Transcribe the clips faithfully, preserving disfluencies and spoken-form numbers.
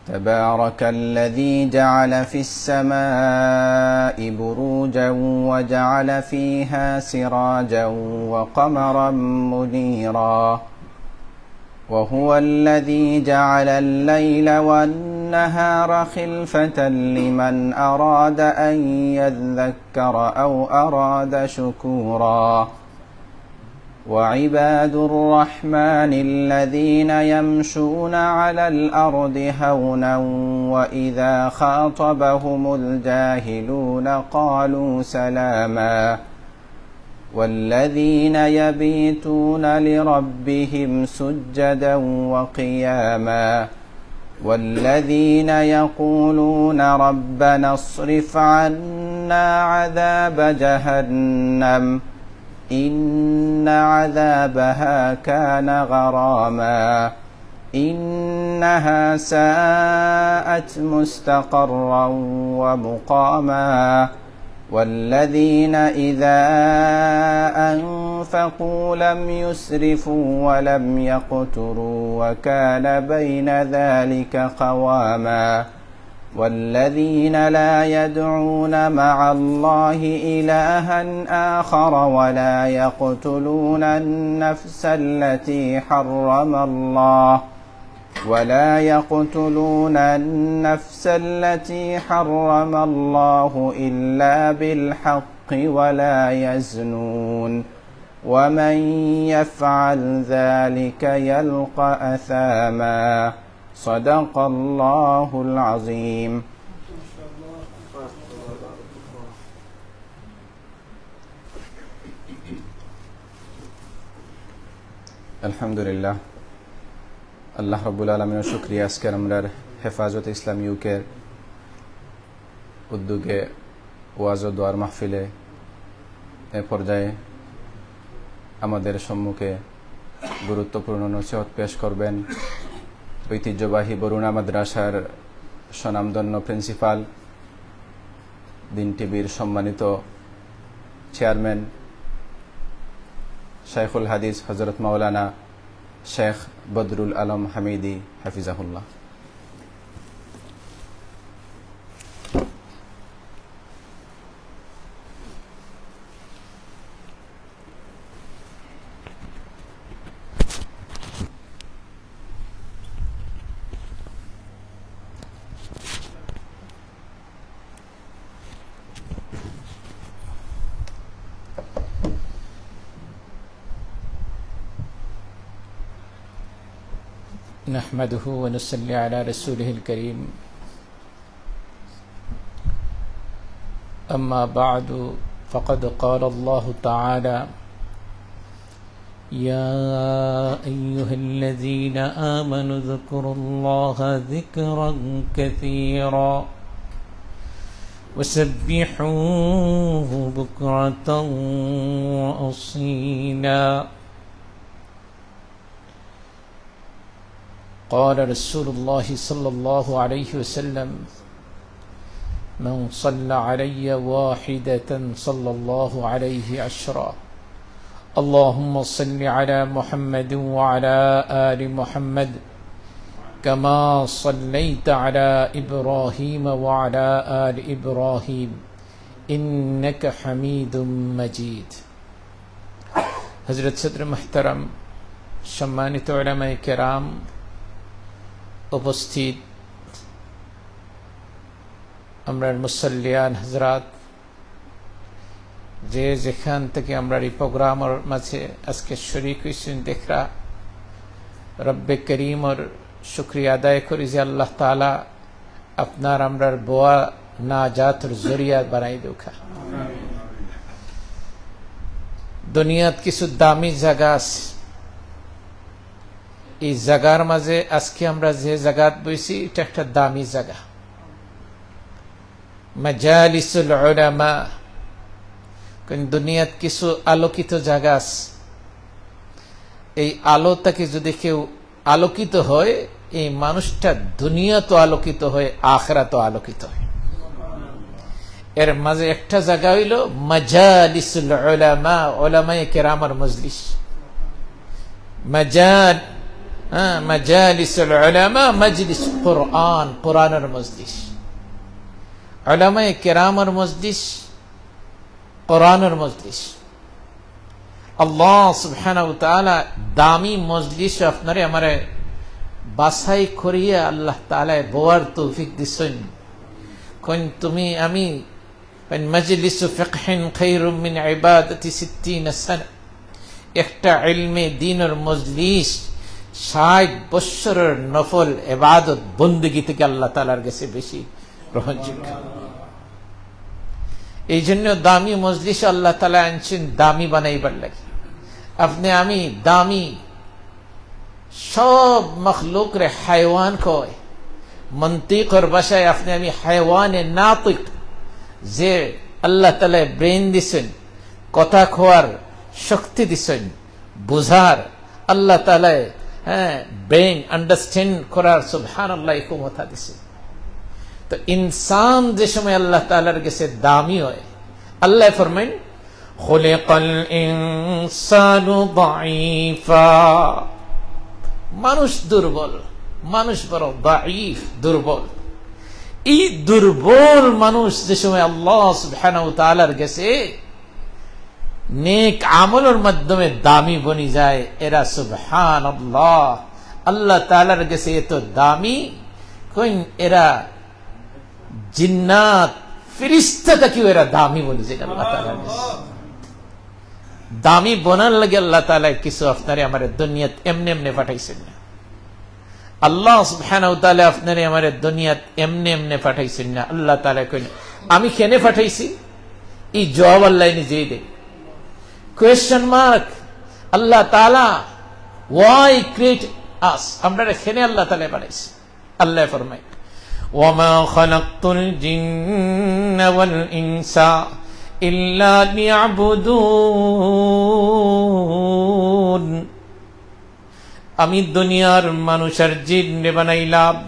تبارك الذي جعل في السماء بروجا وجعل فيها سراجا وقمرا منيرا. وهو الذي جعل الليل والنهار خلفة لمن أراد أن يذكر أو أراد شكورا. وعباد الرحمن الذين يمشون على الأرض هونا وإذا خاطبهم الجاهلون قالوا سلاما. والذين يبيتون لربهم سجدا وقياما. والذين يقولون ربنا اصرف عنا عذاب جهنم إن عذابها كان غراما. إنها ساءت مستقرا ومقاما. والذين إذا أنفقوا لم يسرفوا ولم يقتروا وكان بين ذلك قواما. والذين لا يدعون مع الله إلها آخر ولا يقتلون النفس التي حرم الله ولا يقتلون النفس التي حرم الله إلا بالحق ولا يزنون ومن يفعل ذلك يلق أثاما. صدق الله العظيم. আলহামদুলিল্লাহ, আল্লাহ রাব্বুল আলামিনের শুকরিয়া, আজকের আমরার হেফাজতে ইসলাম ইউকের উদ্যোগে ওয়াজ ও দোয়ার মাহফিলে এ পর্যায়ে আমাদের সম্মুখে গুরুত্বপূর্ণ নসিহত পেশ করবেন ঐতিহ্যবাহী বরুণা মাদ্রাসার স্বনামধন্য প্রিন্সিপাল, দিন টিভির সম্মানিত চেয়ারম্যান, শাইখুল হাদিস হযরত মাওলানা শেখ বদরুল আলম হামিদি হাফিজাহুল্লাহ। نحمده ونصلي على رسوله الكريم. أما بعد، فقد قال الله تعالى: يا أيها الذين آمنوا اذكروا الله ذكرا كثيرا وسبحوه بكرة وأصيلا. قال رسول الله صلى الله عليه وسلم: من صلى علي واحدة صلى الله عليه عشرا. اللهم صل على محمد وعلى آل محمد كما صليت على إبراهيم وعلى آل إبراهيم إنك حميد مجيد. হযরত সদর মুহতারাম, সম্মানিত উলামায়ে কেরাম, উপস্থিত আমরার মুসল্লিয়ান হযরত, যে যেখান থাকি আমরার ই প্রোগ্রামর মাঝে আজকে শরীক অইছইন দেখরা, রব্বে করিমর শুকরিয়া আদায় করি যে আল্লাহ তাআলা আপনার আমরার বওয়া নাজাতর জরিয়া বানাই দেউক্কা। দুনিয়াত কিছু দামি জাগা আছে, ই জাগার মাঝে আজকে আমরা যে জাগাত বইছি, ইটা একটা দামি জাগা, মাজালিসুল উলামা। কারণ দুনিয়াত কিছু আলোকিত জাগা আছে, এই আলো থাকি যদি কেউ আলোকিত হয়, এই মানুষটা দুনিয়াতও আলোকিত হয়, আখেরাতও আলোকিত হয়। এর মাঝে একটা জাগা অইলো মাজালিসুল উলামা, উলামায়ে কেরামর মজলিস। মাজাল, হ্যাঁ, মাজালিসুল উলামা, মজলিস কোরআন, কোরআনর মজলিস, উলামায়ে কেরামর মজলিস, কোরআনর মজলিস। আল্লাহ সুবহানাহু ওয়া তাআলা দামি মজলিস আপনারে আমারে বাছাই করিয়া আল্লাহ তাআলায় বওয়ার তৌফিক দিছইন। কইন তুমি আমি, কইন, "মাজলিসু ফিকহিন খায়রুম মিন ইবাদাতি সিত্তিনা সানা।" একটা ইলমে দ্বীনর মজলিস ষাট বৎসরর নফল ইবাদত বন্দেগী থেকে আল্লাহ তাআলার গেছে বেশি গ্রহণযোগ্য। এই জন্য দামি মজলিস আল্লাহ তাআলা আনছইন দামি বানাইবার লাগি। আপনে আমি দামি, সব মখলুকরে হায়ওয়ান কয়, মন্তিকর ভাষায় আপনে আমি হায়ওয়ানে নাতিক, যে আল্লাহ তাআলায় ব্রেইন দিছইন, কথা কওয়ার শক্তি দিছইন, বুঝার, আল্লাহ তাআলায়, হ্যাঁ, ব্রেইন আন্ডারস্ট্যান্ড করার, সুবহানাল্লাহ, এই ক্ষমতা দিছে। তো ইনসান যে সময় আল্লাহ তাআলার গেছে দামি হয়, আল্লায় ফরমাইন, "খুলিকাল ইনসানু দাঈফা।" মানুষ দুর্বল, মানুষ বড় দাঈফ, দুর্বল। এই দুর্বল মানুষ যে সময় আল্লাহ সুবহানাহু ওয়া তাআলার গেছে নেক আমলর মাধ্যমে দামি বনি যায়, এরা সুবহানাল্লাহ, আল্লাহ তাআলার গেছে এত দামি, কইন এরা জিন্নাত, ফিরিস্তা থাকিও এরা দামি বনি যায় আল্লাহ তাআলার গেছে। দামি বনার লাগি আল্লাহ তাআলায় কিছু আপনারে আমারে দুনিয়াত এমনে এমনে পাঠাইছইন না। আল্লাহ সুবহানাহু ওয়া তাআলা আপনারে আমারে দুনিয়াত এমনে এমনে পাঠাইছইন না। আল্লাহ তাআলায় কইন, "আমি কেনে পাঠাইছি?" এই জবাব আল্লায় নিজেই দেইন। কোয়েশ্চন মার্ক, আল্লাহ তাআলা, why create us? আমরারে কেনে আল্লাহ তাআলায় বানাইছইন? আল্লায় ফরমাইন, "ওয়া মা খালাকতুল জিন্না ওয়াল ইনসা ইল্লা লিয়াবুদুন।" আমি দুনিয়ার মানুষ আর জিনরে বানাইলাম,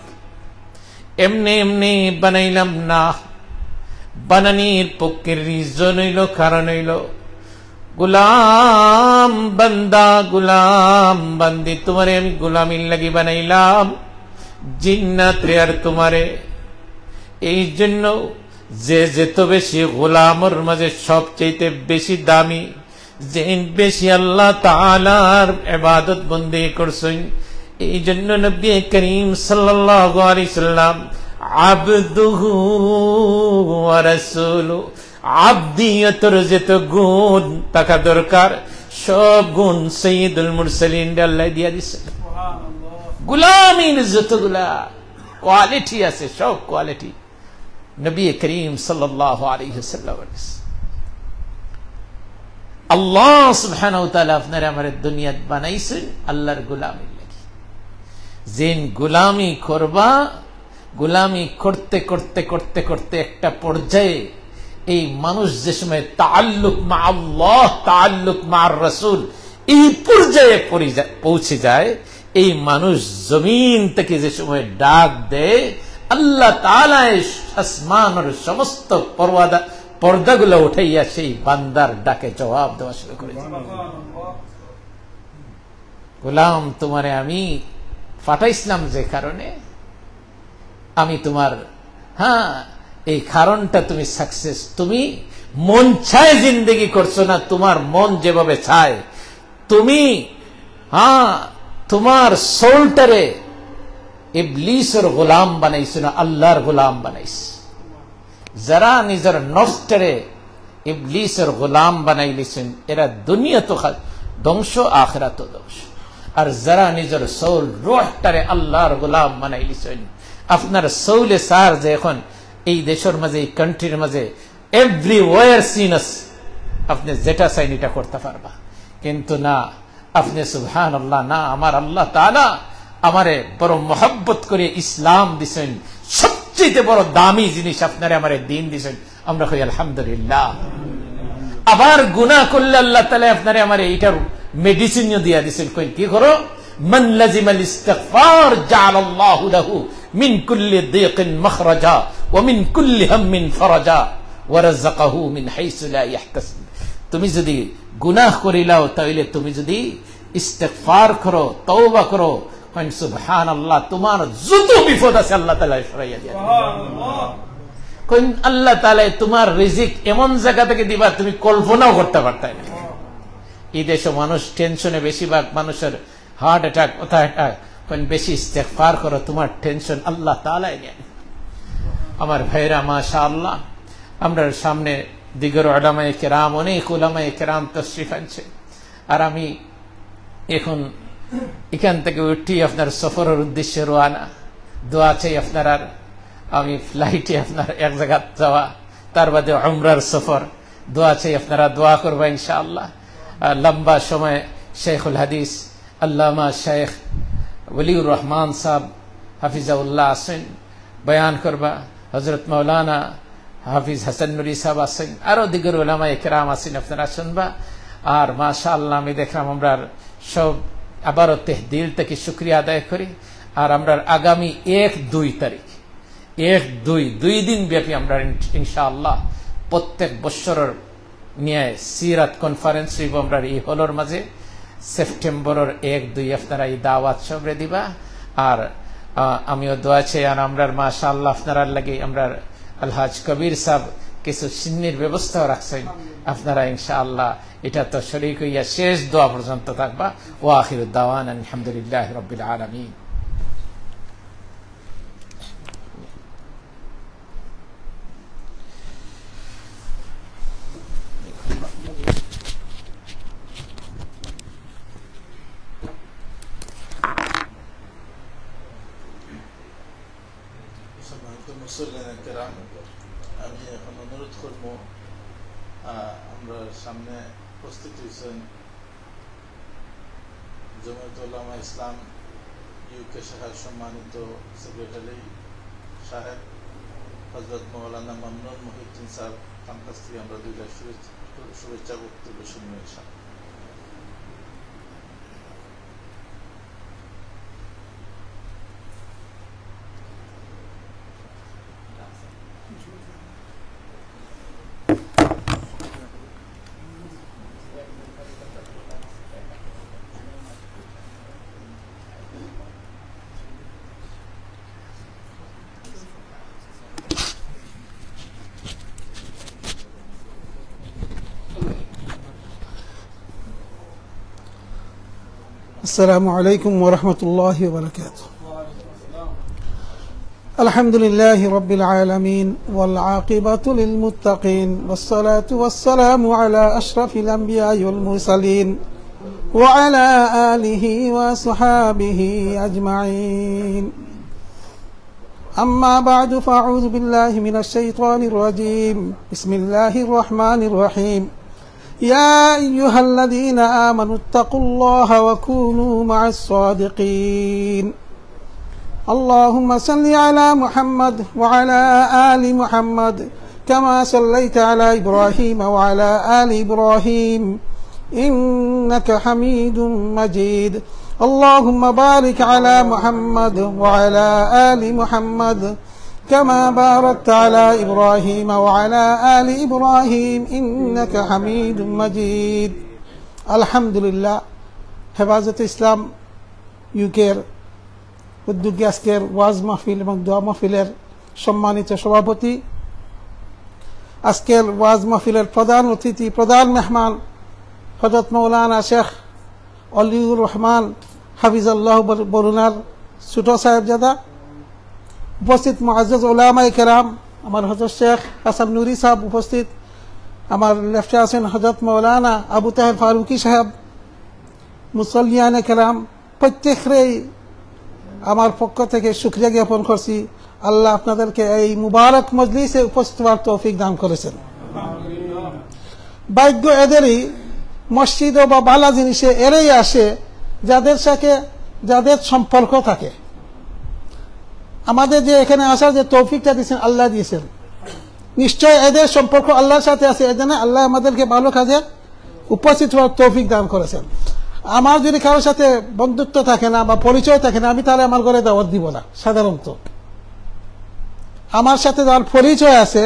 এমনে এমনে বানাইলাম না। বানানির পক্ষে রিজন অইলো, কারণ অইলো, গোলাম বান্দা, গোলাম বান্দি, তুমারে আমি গোলামির লাগি বানাইলাম, জিন্নাতরে আর তুমারে। এই জন্য যে যত বেশি গোলামর মাঝে সবচাইতে বেশি দামি, যে বেশি আল্লাহ তাআলার ইবাদত বন্দেগি করছইন। এই জন্য নবী করিম সাল্লাল্লাহু আলাইহি সাল্লাম আবদুহু ওয়া রাসূলু, আবদিয়তর যত গুণ থাকা দরকার, সব গুণ সাইয়্যিদুল মুরসালিনরে আল্লায় দিয়া দিছইন। গোলামির যতগুলা কোয়ালিটি আছে, সব কোয়ালিটি নবী করিম সাল্লাল্লাহু আলাইহি ওয়াসাল্লাম। আল্লাহ সুবহানাহু ওয়া তাআলা আপনারে আমারে দুনিয়াত বানাইছইন আল্লাহর গোলামির লাগি। যেইন গোলামি করবা, গোলামি করতে করতে করতে করতে একটা পর্যায়ে এই মানুষ যে সময় তাআল্লুক মা আল্লাহ, তাআল্লুক মা রাসূল, এই পর্যায়ে পরি-, পৌঁছে যায়, এই মানুষ জমিন থেকে যে সময় ডাক দেয়, আল্লাহ তাআলা এই আসমানর সমস্ত পর্দা, পর্দাগুলো উঠাইয়া সেই বান্দার ডাকে জবাব দেওয়া শুরু করে দেয়। গোলাম, তোমারে আমি পাঠাইছিলাম যে কারণে, আমি তোমার, হ্যাঁ, এই কারণটা তুমি সাকসেস। তুমি মন চায় জিন্দেগি করছো না, তোমার মন যেভাবে চায়। তুমি, হ্যাঁ, তোমার সোলটারে ইবলিসর গোলাম বানাইছো না, আল্লাহর গোলাম বানাইছো। যারা নিজর নফসটারে ইবলিসর গোলাম বানাইলিছইন, এরা দুনিয়াত খা-, ধ্বংস, আখিরাতও ধ্বংস। আর যারা নিজর সোল, রুহটারে আল্লাহর গোলাম বানাইলিছইন, আপনার সোলে স্যার যে এখন এই দেশর মাঝে, এই কান্ট্রির মাঝে, everywhere seen us, আপনে যেটা চাইন এটা করতা পারবা, কিন্তু না, আপনে সুবহানাল্লাহ, না, আমার আল্লাহ তাআলা আমারে বড় মহব্বত করে ইসলাম দিছইন, সবচেয়ে বড় দামি জিনিস আপনারে আমারে দ্বীন দিছইন। আমরা কই আলহামদুলিল্লাহ। আবার গুনাহ করলে আল্লাহ তাআলা আপনারে আমারে এইটার মেডিসিনও দিয়া দিছইন। কই কি করো? মান লাজিমাল ইস্তিগফার জাআলাল্লাহু লাহু মিন কুল্লি দিকিন মাখরাজা ওয়া মিন কুল্লি হাম্মিন ফারাজা ওয়া রাযাকাহু মিন হাইসু লা ইয়াহতাসিব। তুমি যদি গুনাহ করিলাও, তাইলে তুমি যদি ইস্তেগফার করো, তওবা করো, সুবহানাল্লাহ, তোমার যত বিপদ আছে আল্লাহ তাআলা সরাইয়া দিয়া দিবা। কোন আল্লাহ তাআলা তোমার রিজিক এমন জায়গা থেকে দিবা তুমি কল্পনাও করতে পারতায় না। এই দেশে মানুষ টেনশনে, বেশিরভাগ মানুষের হার্ট অ্যাটাক, ওটা অ্যাটাক, কোন বেশি ইস্তেগফার করো, তোমার টেনশন আল্লাহ তাআলাই নেন। আমার ভাইরা, মাশাআল্লাহ, আমরার সামনে দিগর উলামায়ে কেরাম, অনেক উলামায়ে কেরাম তশরিফ আনছে। আর আমি এখন এখান থেকে উঠি আপনার সফরের উদ্দেশ্যে রওয়ানা। দোয়া চাই আপনারার, আমি ফ্লাইটে আপনার এক জায়গা যাওয়া, তার বাদে উমরার সফর। দোয়া চাই আপনারা দোয়া করবা ইনশাআল্লাহ। আহ, লম্বা সময় শেখুল হাদিস আল্লামা শেখ ওলিউর রহমান সাহেব হাফিজাউল্লাহ আছেন, বয়ান করবা। হযরত মাওলানা হাফিজ হাসান নুরি সাহেব আছেন, আরো দিগর উলামায়ে কেরাম আছেন, আপনারা শুনবা। আর মাশাআল্লাহ, আমি দেখলাম আমরার সব আবারও তহে দিল থেকে শুকরিয়া আদায় করি। আর আমরার আগামী এক দুই তারিখ, এক দুই, দুই দিন ব্যাপী আমরা ইন-, ইনশাআল্লাহ প্রত্যেক বৎসরের ন্যায় সিরাত কনফারেন্স অইবো আমরার এই হলর মাঝে। সেপ্টেম্বরের এক দুই আপনারা এই দাওয়াত সবরে দিবা। আর, আহ, আমিও দোয়া চাই, আর আমরার মাশাআল্লাহ আপনারার লাগি আমরার আলহাজ কবির সাহেব কিছু শিন্নির ব্যবস্থাও রাখছেন। আপনারা ইনশাআল্লাহ এটা তো শরীক হইয়া শেষ দোয়া পর্যন্ত থাকবা। ওয়া আখিরু দাওয়ানা আলহামদুলিল্লাহি রাব্বিল আলামিন। সম্মানিত মুসল্লিয়ানে কেরাম, আমি এখন অনুরোধ করব, আহ, আমরার সামনে উপস্থিত হয়েছেন জমিয়ত উলামা ইসলাম ইউকে শাখার সম্মানিত সেক্রেটারি সাহেব হযরত মাওলানা মামনুন মহিউদ্দিন সাহেব, তার কাছ থেকে আমরা দুইটা শুভেচ্ছা, শুভেচ্ছা বক্তব্য শুনবো ইনশাআল্লাহ। السلام عليكم ورحمة الله وبركاته. الحمد لله رب العالمين، والعاقبة للمتقين، والصلاة والسلام على أشرف الأنبياء والمرسلين، وعلى آله وأصحابه أجمعين. أما بعد، فأعوذ بالله من الشيطان الرجيم. بسم الله الرحمن الرحيم. يا أيها الذين آمنوا اتقوا الله وكونوا مع الصادقين. اللهم صل على محمد وعلى آل محمد كما صليت على إبراهيم وعلى آل إبراهيم إنك حميد مجيد. اللهم بارك على محمد وعلى آل محمد كما باركت على إبراهيم وعلى آل إبراهيم إنك حميد مجيد. আলহামদুলিল্লাহ, হেফাজতে ইসলাম ইউকের উদ্যোগে আজকের ওয়াজ মাহফিল এবং দোয়া মাহফিলের সম্মানিত সভাপতি, আজকের ওয়াজ মাহফিলের প্রধান অতিথি, প্রধান মেহমান হযরত মাওলানা শেখ অলিউর রহমান হাফিজাল্লাহ বর-, বরুনার ছোট সাহেবজাদা, উপস্থিত মুআজ্জাজ উলামায়ে কেরাম, আমার হযরত শেখ হাসান নুরি সাহেব উপস্থিত, আমার লেফটে আছেন হযরত মাওলানা আবু তাহের ফারুকী সাহেব, মুসল্লিয়ানে কেরাম, প্রত্যেকরেই আমার পক্ষ থেকে শুকরিয়া জ্ঞাপন করছি। আল্লাহ আপনাদেরকে এই মুবারক মজলিসে উপস্থিত হওয়ার তৌফিক দান করেছেন। ভাগ্য এদেরই, মসজিদও বা ভালা জিনিসে এরাই আসে, যাদের সাথে, যাদের সম্পর্ক থাকে। আমাদের যে এখানে আসার যে তৌফিকটা দিয়েছেন, আল্লাহ দিয়েছেন। নিশ্চয় এদের সম্পর্ক আল্লাহর সাথে আছে, এজন্য আল্লাহ আমাদেরকে ভালো কাজে উপস্থিত হওয়ার তৌফিক দান করেছেন। আমার যদি কারোর সাথে বন্ধুত্ব থাকে না বা পরিচয় থাকে না, আমি তাহলে আমার ঘরে দাওয়াত দিব না। সাধারণত আমার সাথে যার পরিচয় আছে,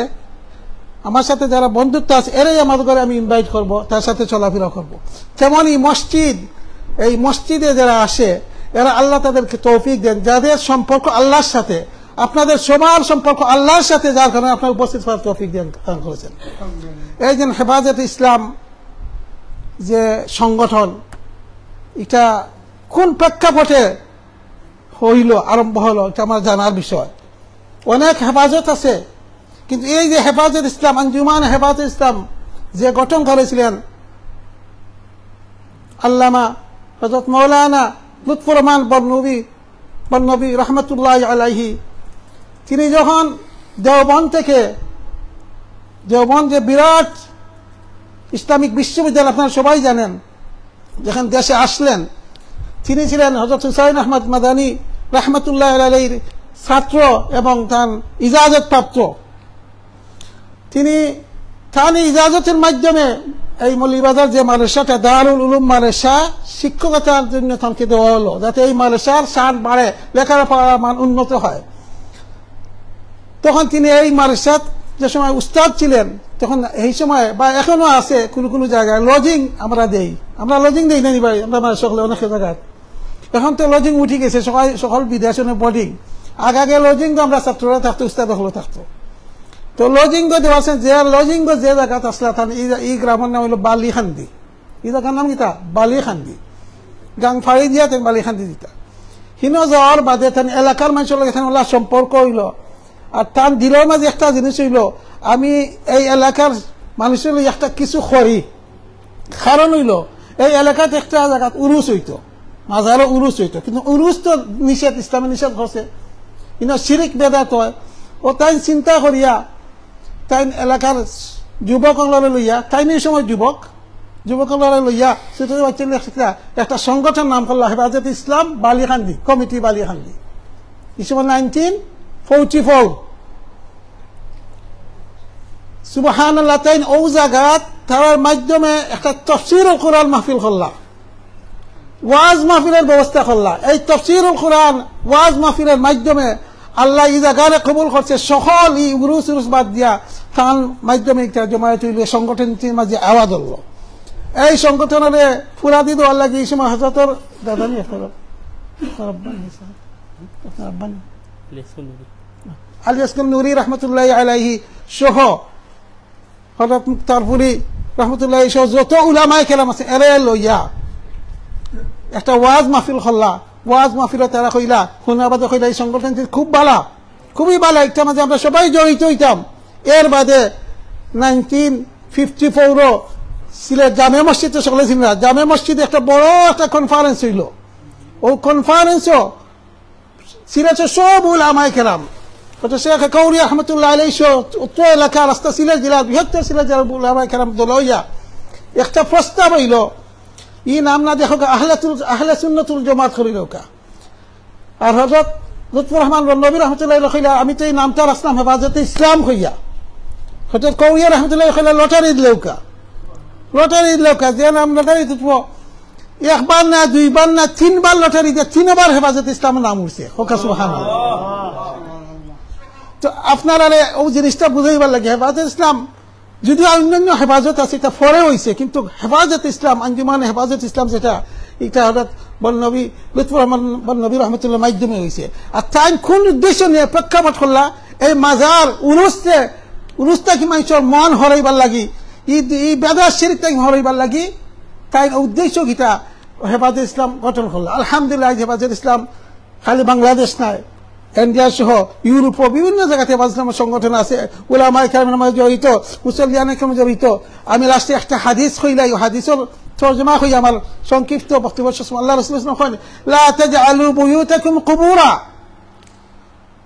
আমার সাথে যারা বন্ধুত্ব আছে, এরাই আমার ঘরে আমি ইনভাইট করব, তার সাথে চলাফেরা করব। তেমনই মসজিদ, এই মসজিদে যারা আসে, এরা, আল্লাহ তাদেরকে তৌফিক দেন, যাদের সম্পর্ক আল্লাহর সাথে, আপনাদের সবার সম্পর্ক আল্লাহর সাথে, যার কারণে আপনারা উপস্থিত হওয়ার তৌফিক দেন, দান করেছেন। এই যে হেফাজতে ইসলাম যে সংগঠন, এটা কোন প্রেক্ষাপটে হইল, আরম্ভ হলো, এটা আমার জানার বিষয়। অনেক হেফাজত আছে, কিন্তু এই যে হেফাজত ইসলাম, আঞ্জুমান হেফাজত ইসলাম যে গঠন করেছিলেন আল্লামা হযরত মাওলানা লুৎফুর রহমান বরনবী, বরনবী রহমতুল্লাহ আলাইহি, তিনি যখন দেওবন্দ থেকে, দেওবন্দ যে বিরাট ইসলামিক বিশ্ববিদ্যালয়, আপনারা সবাই জানেন, যখন দেশে আসলেন, তিনি ছিলেন হযরত হুসাইন আহমদ মাদানী রহমতুল্লাহ আলাইহির ছাত্র এবং তার ইজাজত প্রাপ্ত। তিনি তার ইজাজতের মাধ্যমে এই মৌলভীবাজার যে মাদ্রাসাটা, দারুল উলুম মাদ্রাসা, শিক্ষকতার জন্য তাকে দেওয়া হলো, যাতে এই মাদ্রাসার শান বাড়ে, লেখাপড়ার মান উন্নত হয়। তখন তিনি এই মাদ্রাসাত যে সময় উস্তাদ ছিলেন, তখন এই সময় বা এখনো আছে কোনো কোনো জায়গায় লজিং আমরা দেই, আমরা লজিং দেই না নি ভাই, আমরা মানে সকলে অনেক জায়গায়। এখন তো লজিং উঠি গেছে, সকল, সকল বিদ্যাসনে বোর্ডিং। আগে আগে লজিং তো আমরা ছাত্ররা থাকতো, উস্তাদ হলো থাকতো। তো লজিং দেওয়া আছে, যে লজিং যে জায়গাত আসলা থান, এই, এই গ্রামের নাম হলো বালিখান্দি। এই জায়গার নাম কিতা? বালিখান্দি। গাং ফাড়ি দিয়া তেন বালিখান্দি দিতা। হিনো যাওয়ার বাদে তান এলাকার মানুষের লগে তান ওলা সম্পর্ক হইল। আর তান দিলর মাঝে একটা জিনিস হইল, আমি এই এলাকার মানুষের লগে একটা কিছু করি। কারণ হইল, এই এলাকাত একটা জায়গাত উরুস হইতো, মাজারও উরুস হইতো, কিন্তু উরুস তো নিষেধ, ইসলামে নিষেধ করছে, কিন্তু শিরিক বেদাত হয়। ও তাই চিন্তা করিয়া, তাই এলাকার যুবক অকলরে লইয়া, তাই এই সময় যুবক, যুবক অকলরে লইয়া, ছোট বাচ্চা লইয়া একটা, একটা সংগঠন নাম করলা হেফাজত ইসলাম বালিখান্দি, কমিটি বালিখান্দি। এই সময় নাইনটিন ফোরটি ফোর। সুবহানাল্লাহ, তাইন ও জাগাত তারার মাধ্যমে একটা তফসিরুল কোরআন মাহফিল করলা, ওয়াজ মাহফিলের ব্যবস্থা করলা। এই তফসিরুল কোরআন ওয়াজ মাহফিলের মাধ্যমে আল্লাহ ই জাগারে কবুল করছে, সকল ই উরুস উরুস বাদ দিয়া তার মাধ্যমে একটা জমায়েত হইল, সংগঠনটির মাঝে আওয়াজ হলো। এই সংগঠনরে ফুরা দি দেওয়ার লাগি এই সময় হজরতর দাদা নি আপনারা, আপনার আব্বা নি স্যার, আপনার আব্বা নি? আলী আসগর নুরি রহমতুল্লাহ আলাইহি সহ হযরত মুক্তারপুরী রহমতুল্লাহ সহ যত উলামায়ে কেরাম আছে, এরে লইয়া একটা ওয়াজ মাহফিল করলা। ওয়াজ মাহফিলে তারা কইলা, হুনার বাদে কইলা, এই সংগঠনটি খুব ভালা, খুবই ভালা, একটা মাঝে আমরা সবাই জড়িত হইতাম। এর বাদে নাইনটিন ফিফটি ফোরও সিলেট জামে মসজিদে সকলে ছিল না, জামে মসজিদে একটা বড় একটা কনফারেন্স হইল। ও কনফারেন্সও সিলেটের সব উলামায়ে কেরাম, হয়তো শেখ কৌরি রহমতুল্লাহ আলাইহি সহ উত্তর এলাকা, রাস্তা সিলেট জেলার, বৃহত্তর সিলেট জেলার উলামায়ে কেরাম দল হইয়া একটা প্রস্তাব হইল, ই নাম না দেখো আহলাতুল, আহলে সুন্নতুল জামাত করি রোকা। আর হযরত লুৎফুর রহমান নবী রহমতুল্লাহ কইলা, আমি তো এই নামটা রাখলাম হেফাজতে ইসলাম কইয়া। হযরত কৌরিয়া রহমতুল্লাহ কইলা, লটারি দিলেউকা, লটারি দিলেউকা, যে নাম লটারি তুলব, একবার না, দুইবার না, তিনবার লটারি দিয়ে তিনবার হেফাজতে ইসলামের নাম উঠছে। হোক সুবহানাল্লাহ। তো আপনারারে ও জিনিসটা বুঝাইবার লাগে, হেফাজতে ইসলাম যদিও অন্যান্য হেফাজত আছে, এটা পরে হইছে, কিন্তু হেফাজত ইসলাম, আঞ্জুমান হেফাজত ইসলাম যেটা, এটা হযরত বরনবী লুৎফুর রহমান বরনবী রহমতুল্লাহ মাধ্যমে হইছে। আর তাই কোন উদ্দেশ্য নিয়ে প্রেক্ষাপট করলা, এই মাজার উরুসে, উরুসটা কি মানুষের মন হরাইবার লাগি, ই, ই বেদাত শিরিক তাই হরাইবার লাগি, তাই উদ্দেশ্য কিতা হেফাজত ইসলাম গঠন করলা। আলহামদুলিল্লাহ, আজ হেফাজত ইসলাম খালি বাংলাদেশ নয়, ইন্ডিয়া সহ ইউরোপও বিভিন্ন জায়গাতে হেফাজত ইসলামের সংগঠন আছে, উলামায়ে কেরামের মাঝে জড়িত, মুসল্লিয়ানে কেরাম জড়িত। আমি লাস্টে একটা হাদিস কইলাই, ও হাদিসের তর্জমা কই আমার সংক্ষিপ্ত বক্তব্য শেষ। আল্লাহ রাসূল সাল্লাল্লাহু আলাইহি ওয়াসাল্লাম কইন, "লা তাজআলু বুয়ুতাকুম কুবুরা।"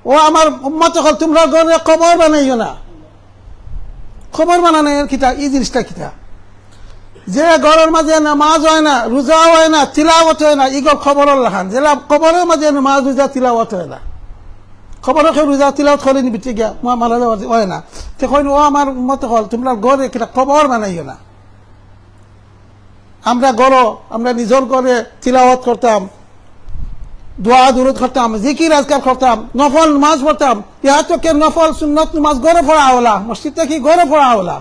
ও আমার উম্মত অকল, তোমরা ঘরে কবর বানাইও না। কবর বানানো এর কিতা, এই জিনিসটা কিতা? যে ঘরের মাঝে নামাজ হয় না, রোজা হয় না, তিলাওয়াত হয় না, ই ঘর কবরর লাখান। যেলা কবরের মাঝে নামাজ, রোজা, তিলাওয়াত হয় না, কবরে কেউ রোজা তিলাওয়াত করে নি, বেঁচে গিয়া মা-, মারা যাওয়ার হয় না। তে কইন, "ও আমার উম্মত অকল, তোমরা ঘরে কিতা কবর বানাইও না।" আমরা ঘরো, আমরা নিজর ঘরে তিলাওয়াত করতাম, দোয়া দুরুদ করতাম, জিকির আজকার করতাম, নফল নামাজ পড়তাম। ইহা তো কে নফল সুন্নত নামাজ ঘরে পড়া হলা, মসজিদ থাকি ঘরে পড়া হলা।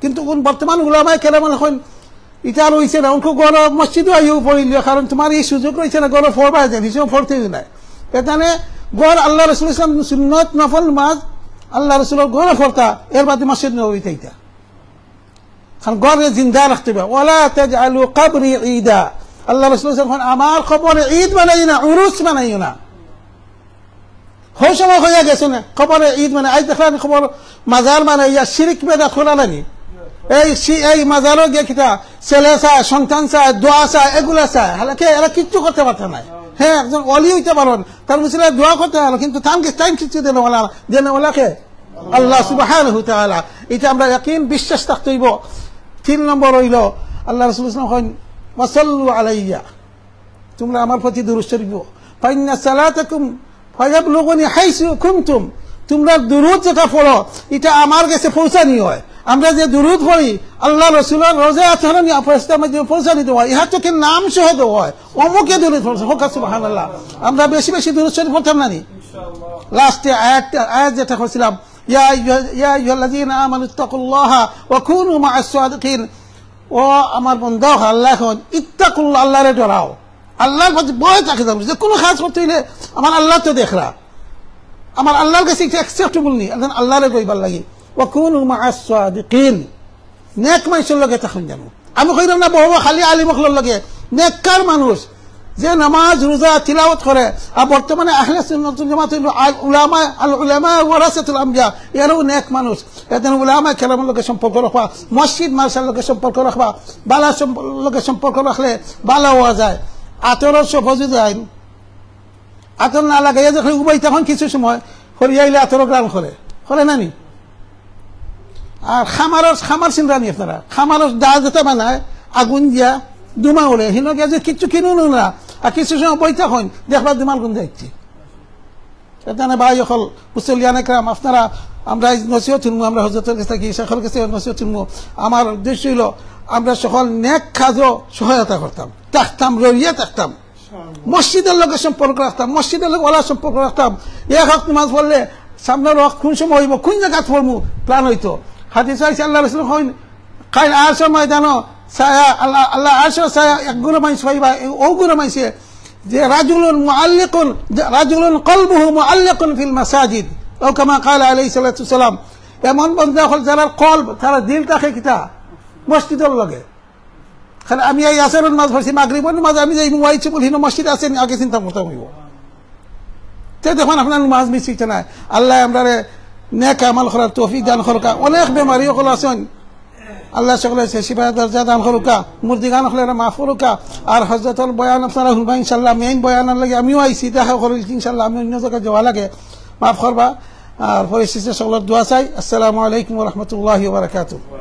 কিন্তু কোন বর্তমান উলামায়ে কেরাম অকল কইন, ইটা আর অইছে না, অনকু ঘরো মসজিদো আইয়াউ পড়িলিও, কারণ তুমার ই সুযোগ রইছে না, ঘরো পড়বায় যেন, হিসাব পড়তে অইবো না। এখানে ঘর আল্লাহ রসুল ইসলাম সুন্নত নফল নামাজ, আল্লাহ রসুলর ঘরো পড়তা, এর বাদে মসজিদ নববীত আইতা। কারণ ঘররে জিন্দা রাখতে অইবো। "ওয়ালা তাজআলু কবরি ঈদা।" আল্লাহ রসুল ইসলাম কইন, "আমার কবররে ঈদ বানাইও না, উরুস বানাইও না।" হউ সময় কইয়া গেছইন না, কবররে ঈদ মানে, আইজ দেখলাম কবর মাজার মানে ইয়া শিরিক বেদাত করা নানি। এই শি-, এই মাজারো গিয়া কিতা ছেলে চায়, সন্তান চায়, দোয়া চায়, এগুলা চায়। হালাকে এরা কিচ্ছু করতে পারতা নায়। হ্যাঁ, একজন ওলি অইতা পারইন, তান উছিলায় দোয়া করতা পারইন, কিন্তু তান গেছে তাইন কিচ্ছু দেনওয়ালা, দেনওয়ালা কে? আল্লাহ সুবহানাহু ওয়া তাআলা। ইটা আমরা ইয়াকিন বিশ্বাস থাকতে অইবো। তিন নম্বর অইলো, আল্লাহ রাসূল সাল্লাল্লাহু আলাইহি ওয়াসাল্লাম কইন, "ওয়াসাল্লু আলাইয়া।" তুমরা আমার প্রতি দুরূদ শরীফ পড়ো। "ফাইন্না সালাতাকুম ফায়াবলুগুনি হাইসু কুনতুম।" তুমরা দুরূদ যেটা পড়ো, ইটা আমার গেছে পৌঁছানি অয়। আমরা যে দুরূদ পড়ি, আল্লাহ রসুলর রওজা আতহারর নিয়া ফেরেশতার মাধ্যমে পৌঁছানি দেওয়া অয়। ইহা তো কি নাম সহ দেওয়া অয়, "অমুকে দুরূদ পড়ছে।" কউক্কা সুবহানাল্লাহ। আমরা বেশি বেশি দুরূদ শরীফ পড়তাম না নি? লাস্টে আয়াত, আয়াত যেটা কইছিলাম, "ইয়া আইয়ুহা-, ইয়া আইয়ুহাল্লাযীনা আমানু ইত্তাকুল্লাহা ওয়া কুনু মা'আস সাদিকিন।" ও আমার বন্দা, আল্লাহ কইন, "ইত্তাকুল্লাহ", আল্লাহরে ডরাও, আল্লাহর প্রতি ভয় থাকে যান, যে কুনু কাজ করতে অইলে আমার আল্লাহ তো দেখরা, আমার আল্লাহর গেছে ইটা acceptable নি, এখন আল্লাহরে কইবার লাগি, "ওয়া কুনু মা'আস সাদিকিন", নেক মানষর লগে থাকইন যান। আমি কইরাম না বড় বড় খালি আলিম অকলর লগে, নেককার মানুষ, যে নামাজ, রোজা, তিলাওয়াত করে, আর বর্তমানে আহলে সুন্নাতুল জামাত অইলো আল উলামা, আল উলামা ওয়ারাসাতুল আম্বিয়া, এরাও নেক মানুষ। এজন্য উলামা কেরামর লগে সম্পর্ক রাখবা, মসজিদ মাদ্রাসার লগে সম্পর্ক রাখবা, বালা সম্প-, লগে সম্পর্ক রাখলে বালা অওয়া যায়। আতরর সব অজু যায়, আতর না লাগাইয়া যখন উবাই তখন কিছু সময় করিয়া আইলে আতরর ঘ্রাণ করে, করে না নি? আর খামারর, খামার চিনরা নি আপনারা? খামারর দা যেটা বানায়, আগুন দিয়া ধুমা উড়ে, হিনো গিয়া যে কিচ্ছু কিনুন না, আর কিছু সময় বইতা অইন, দেখবা ধুমার গন্ধ আইছে। এখানে ভাই অকল, মুসল্লিয়ানে কেরাম, আপনারা, আমরা এই নসিহত হুনমু, আমরা হজরতর গেছে থাকি, শেখর গেছে নসিহত হুনমু। আমার উদ্দেশ্য অইলো, আমরা সকল নেক কাজো সহায়তা করতাম, থাকতাম, রইয়া থাকতাম। মসজিদর লগে সম্পর্ক রাখতাম, মসজিদর লগে ওলা সম্পর্ক রাখতাম। এক ওয়াক্ত নামাজ পড়লে সামনের ওয়াক্ত কুন সময় অইবো, কুন জাগাত পড়মু, plan অইতো। হাদিস আইছে, আল্লাহ রাসূল কইন, কাইল আরশর ময়দানো ছায়া, আল্লাহ, আল্লাহ আরশর ছায়া এক গুরু মানষে পাইবা, অউ গুরু মানষে যে রাজুলুন মুআল্লিকুন, যে রাজুলুন কলবুহু মুআল্লিকুন ফিল মাসাজিদ, আও কামা ক্বালা আলাইহিস সালাতু ওয়াস সালাম। এমন বন্দা অকল যারার কলব, তারার দিল থাকে কিতা? মসজিদর লগে। খালি আমি এই আসরর নামাজ পড়ছি, মাগরিবর নামাজ আমি যাইমু, ওয়াই চুপুল হিনো মসজিদ আছে নি, আগে চিন্তা করতাম অইবো। তে দেখইন আপনার নামাজ miss অইতো নায়। আল্লায় আমরারে নেক আমল করার তৌফিক দান করউক্কা। অনেক বেমারি অকল আছইন, আল্লায় সকলরে শিফা দরজা দান করউক্কা, মুর্দিগান অকলরে মাফ করউক্কা। আর হজরতর বয়ান আপনারা হুনবা ইনশাআল্লাহ, main বয়ানর লাগি আমিও আইছি, দেখা করিল ইনশাআল্লাহ, আমি অন্য জাগাত যাওয়া লাগে, মাফ করবা। আর পরিশেষে সকলর দোয়া চাই। আসসালামু আলাইকুম ওয়া রাহমাতুল্লাহি ওয়া বারাকাতুহু।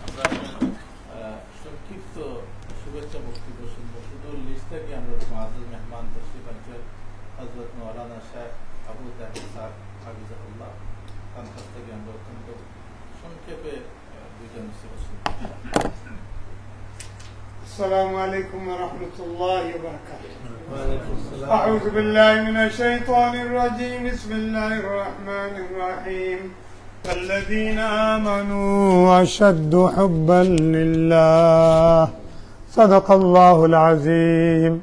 আমরা, আহ, সংক্ষিপ্ত শুভেচ্ছা বক্তব্য শুনবো। শুধু list থাকি আমরা মুআজ্জাজ মেহমান তশরিফ আনছইন হযরত মাওলানা শেখ আবু তাহের স্যার হাফিজাহুল্লাহ, তান কাছ থাকি আমরা অত্যন্ত সংক্ষেপে السلام عليكم ورحمة الله وبركاته. أعوذ بالله من الشيطان الرجيم. بسم الله الرحمن الرحيم. والذين آمنوا أشد حبا لله. صدق الله العظيم.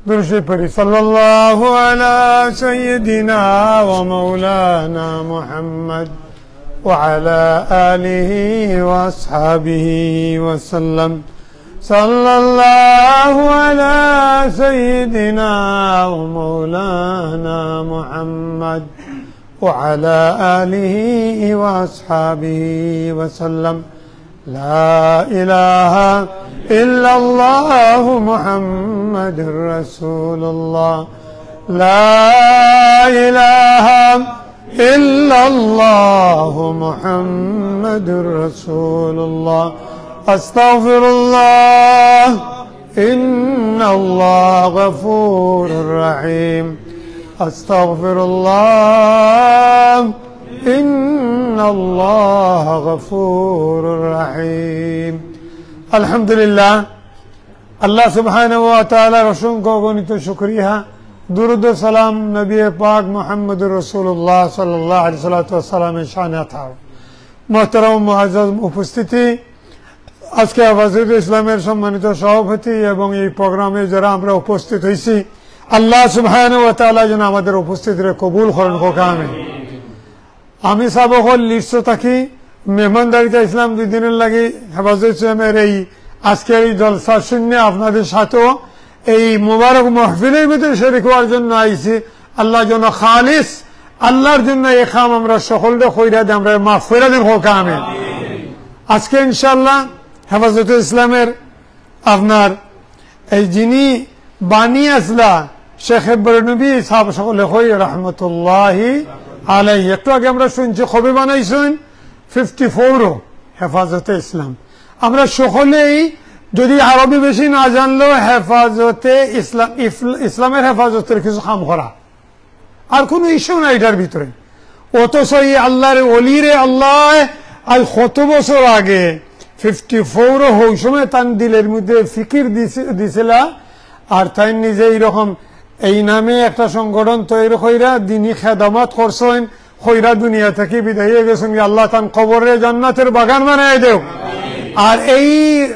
درود شریف پڑھی۔ صلى الله على سيدنا ومولانا محمد وعلى آله وأصحابه وسلم. صلى الله على سيدنا ومولانا محمد وعلى آله وأصحابه وسلم. لا إله إلا الله محمد رسول الله. لا إله إلا الله محمد رسول الله. أستغفر الله إن الله غفور رحيم. أستغفر الله إن الله غفور رحيم. الحمد لله. আল্লাহ সুবহানাহু ওয়া তাআলার অসংখ্য অগণিত শুকরিয়া, দুরূদ ও সালাম নবী পাক মুহাম্মদুর রাসূলুল্লাহ সাল্লাল্লাহু আলাইহি সাল্লাতু ওয়াস সালামের শানে থাক। মুহতারাম মুআজ্জাজ উপস্থিতি, আজকে হেফাজতে ইসলামের সম্মানিত সভাপতি এবং এই প্রোগ্রামে যারা আমরা উপস্থিত হইছি, আল্লাহ সুবহানাহু ওয়া তাআলা যেন আমাদের উপস্থিতিরে কবুল করেন, কউক্কা আমিন। আমি সাব অকল লিডসো থাকি মেহমানদারিত আইছলাম দুই দিনর লাগি হেফাজতে ইসলামের এই আজকের এই জলসা শুনিয়া আপনাদের সাথেও এই মুবারক মাহফিলের ভিতরে শরিক হওয়ার জন্য আইছি। আল্লাহ যেন খালিস আল্লাহর জন্য এই কাম আমরা সকলরে কইরা দেন, আমরা মাফ কইরা দেন, কউক্কা আমিন। আজকে ইনশাআল্লাহ হেফাজতে ইসলামের আপনার এই যিনি বানি আছলা শেখ বরনবী সাব সকলে কই রহমতুল্লাহি আলাইহি। একটু আগে আমরা শুনছি কবে বানাইছইন, ফিফটি ফোরও হেফাজতে ইসলাম। আমরা সকলেই যদি আরবি বেশি না জানলেও হেফাজতে ইসলাম, ইফল-, ইসলামের হেফাজতের কিছু কাম করা, আর কোনো ইস্যু নাই এটার ভিতরে। অথচ এই আল্লাহর ওলিরে আল্লাহ আজ কত বছর আগে ফিফটি ফোরও হউ সময় তান দিলের মধ্যে ফিকির দিছে-, দিছিলা, আর তাই নিজে এইরকম এই নামে একটা সংগঠন তৈরি কইরা দিনি খেদমত করছইন, কইরা দুনিয়া থাকি বিদায় হয়ে গেছইন। আল্লাহ তান কবররে জান্নাতের বাগান বানাই দেও। আর এই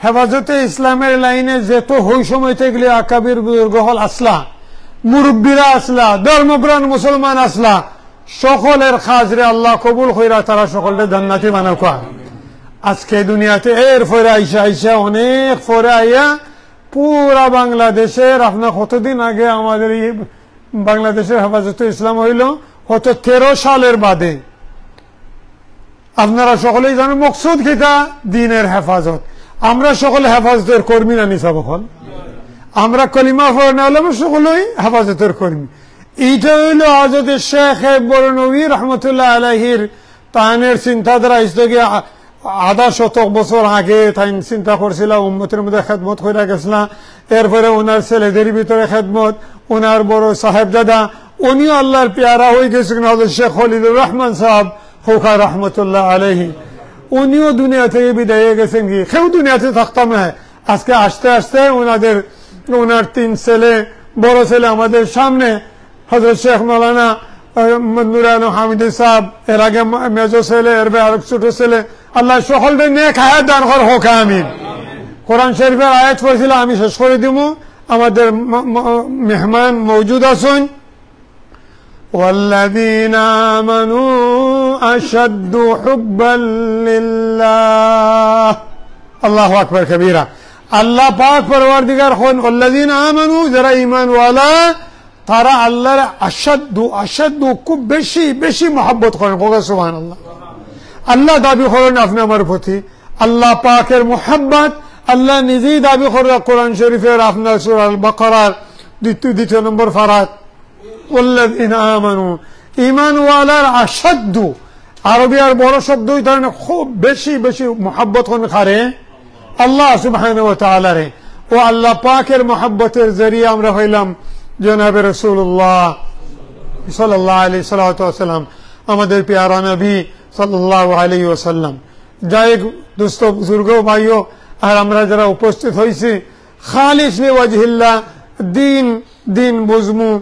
হেফাজতে ইসলামের লাইনে যত হউ সময় থাকি আকাবির বুজুর্গ অকল আছলা, মুরব্বীরা আছলা, ধর্মপ্রাণ মুসলমান আছলা, সকলের কাজরে আল্লাহ কবুল কইরা তারা সকলরে জান্নাতি বানাউক্কা। আজকে দুনিয়াতে এর পরে আইসা, আইসা অনেক পরে আইয়া পুরা বাংলাদেশের, আপনার কতদিন আগে আমাদের এই বাংলাদেশের হেফাজতে ইসলাম হইল কত তেরো সালের বাদে। আপনারা সকলেই জানেন মকসুদ কিতা? দিনের হেফাজত। আমরা সকলে হেফাজতের কর্মী না নি সাব অকল? আমরা কলিমা পড়ি না অইলে আমরা সকলেই হেফাজতের কর্মী। এইটা হইল হযরত শেখ বরনবী রহমতুল্লাহ আলাইহির তানের চিন্তাধারা। আজ থেকে আ-, আধা শতক বছর আগে তাইন চিন্তা করছিলা, উম্মতের মধ্যে খেদমত কইরা গেছলা। এরপরে ওনার ছেলেদের ভিতরে খেদমত, ওনার বড় সাহেবজাদা, উনিও আল্লাহর পেয়ারা হয়ে গেছেন, হযরত শেখ খলিলুর রহমান সাহেব কউক্কা রহমতুল্লাহ আলাইহি। উনিও দুনিয়া থেকে বিদায় হয়ে গেছেন, কি কেউ দুনিয়াতে থাকতাম না। আজকে আস্তে আস্তে ওনাদের, ওনার তিন ছেলে, বড় ছেলে আমাদের সামনে, হযরত শেখ মাওলানা, আহ, নুরে আলম হামিদী সাহেব, এর আগে মা-, মেজো ছেলে, এর বাদে আরেক ছোট ছেলে। আল্লাহ সকলরে নেক হায়াত দান করো, কউক্কা আমিন। কোরআন শরীফের আয়াত পড়ছিলা, আমি শেষ করে দিমু। আমাদের ম-, ম-, মেহমান মওজুদ আছইন। والذين آمنوا أشد حبا لله। আল্লাহু আকবার কবিরা। আল্লাহ পাক পরওয়ারদিগার কইন, والذين آمنوا, যারা ঈমানওয়ালা, তারা আল্লাহর আশাদ্দু, আশাদ্দু, খুব বেশি, বেশি মহব্বত করেন। কউক্কা সুবহানাল্লাহ। আল্লাহ দাবি করেন আপনি আমার প্রতি আল্লাহ পাকের মহব্বত। আল্লাহ নিজেই দাবি করেন কোরআন শরীফের আপনার সূরা আল বাকারার দ্বিতীয়, দ্বিতীয় নম্বর পারাত, والذين آمنوا, ঈমানওয়ালার আশাদ্দু, আরবি আর বড় শব্দ, এই ধরনের খুব বেশি, বেশি মহব্বত করেন কারে? আল্লাহ সুবহানাহু ওয়া তাআলারে। ও আল্লাহ পাকের মহব্বতের জরিয়া আমরা হইলাম জনাবে রাসূলুল্লাহ সাল্লাল্লাহু আলাইহি সাল্লাতু ওয়াসাল্লাম, আমাদের পেয়ারা নবী সাল্লাল্লাহু আলাইহি ওয়াসাল্লাম। যাই হোক, দোস্ত, বুজুর্গ, ভাইও, আর আমরা যারা উপস্থিত হইছি, খালিস লিওয়াজহিল্লাহ, দিন, দিন বুঝমু,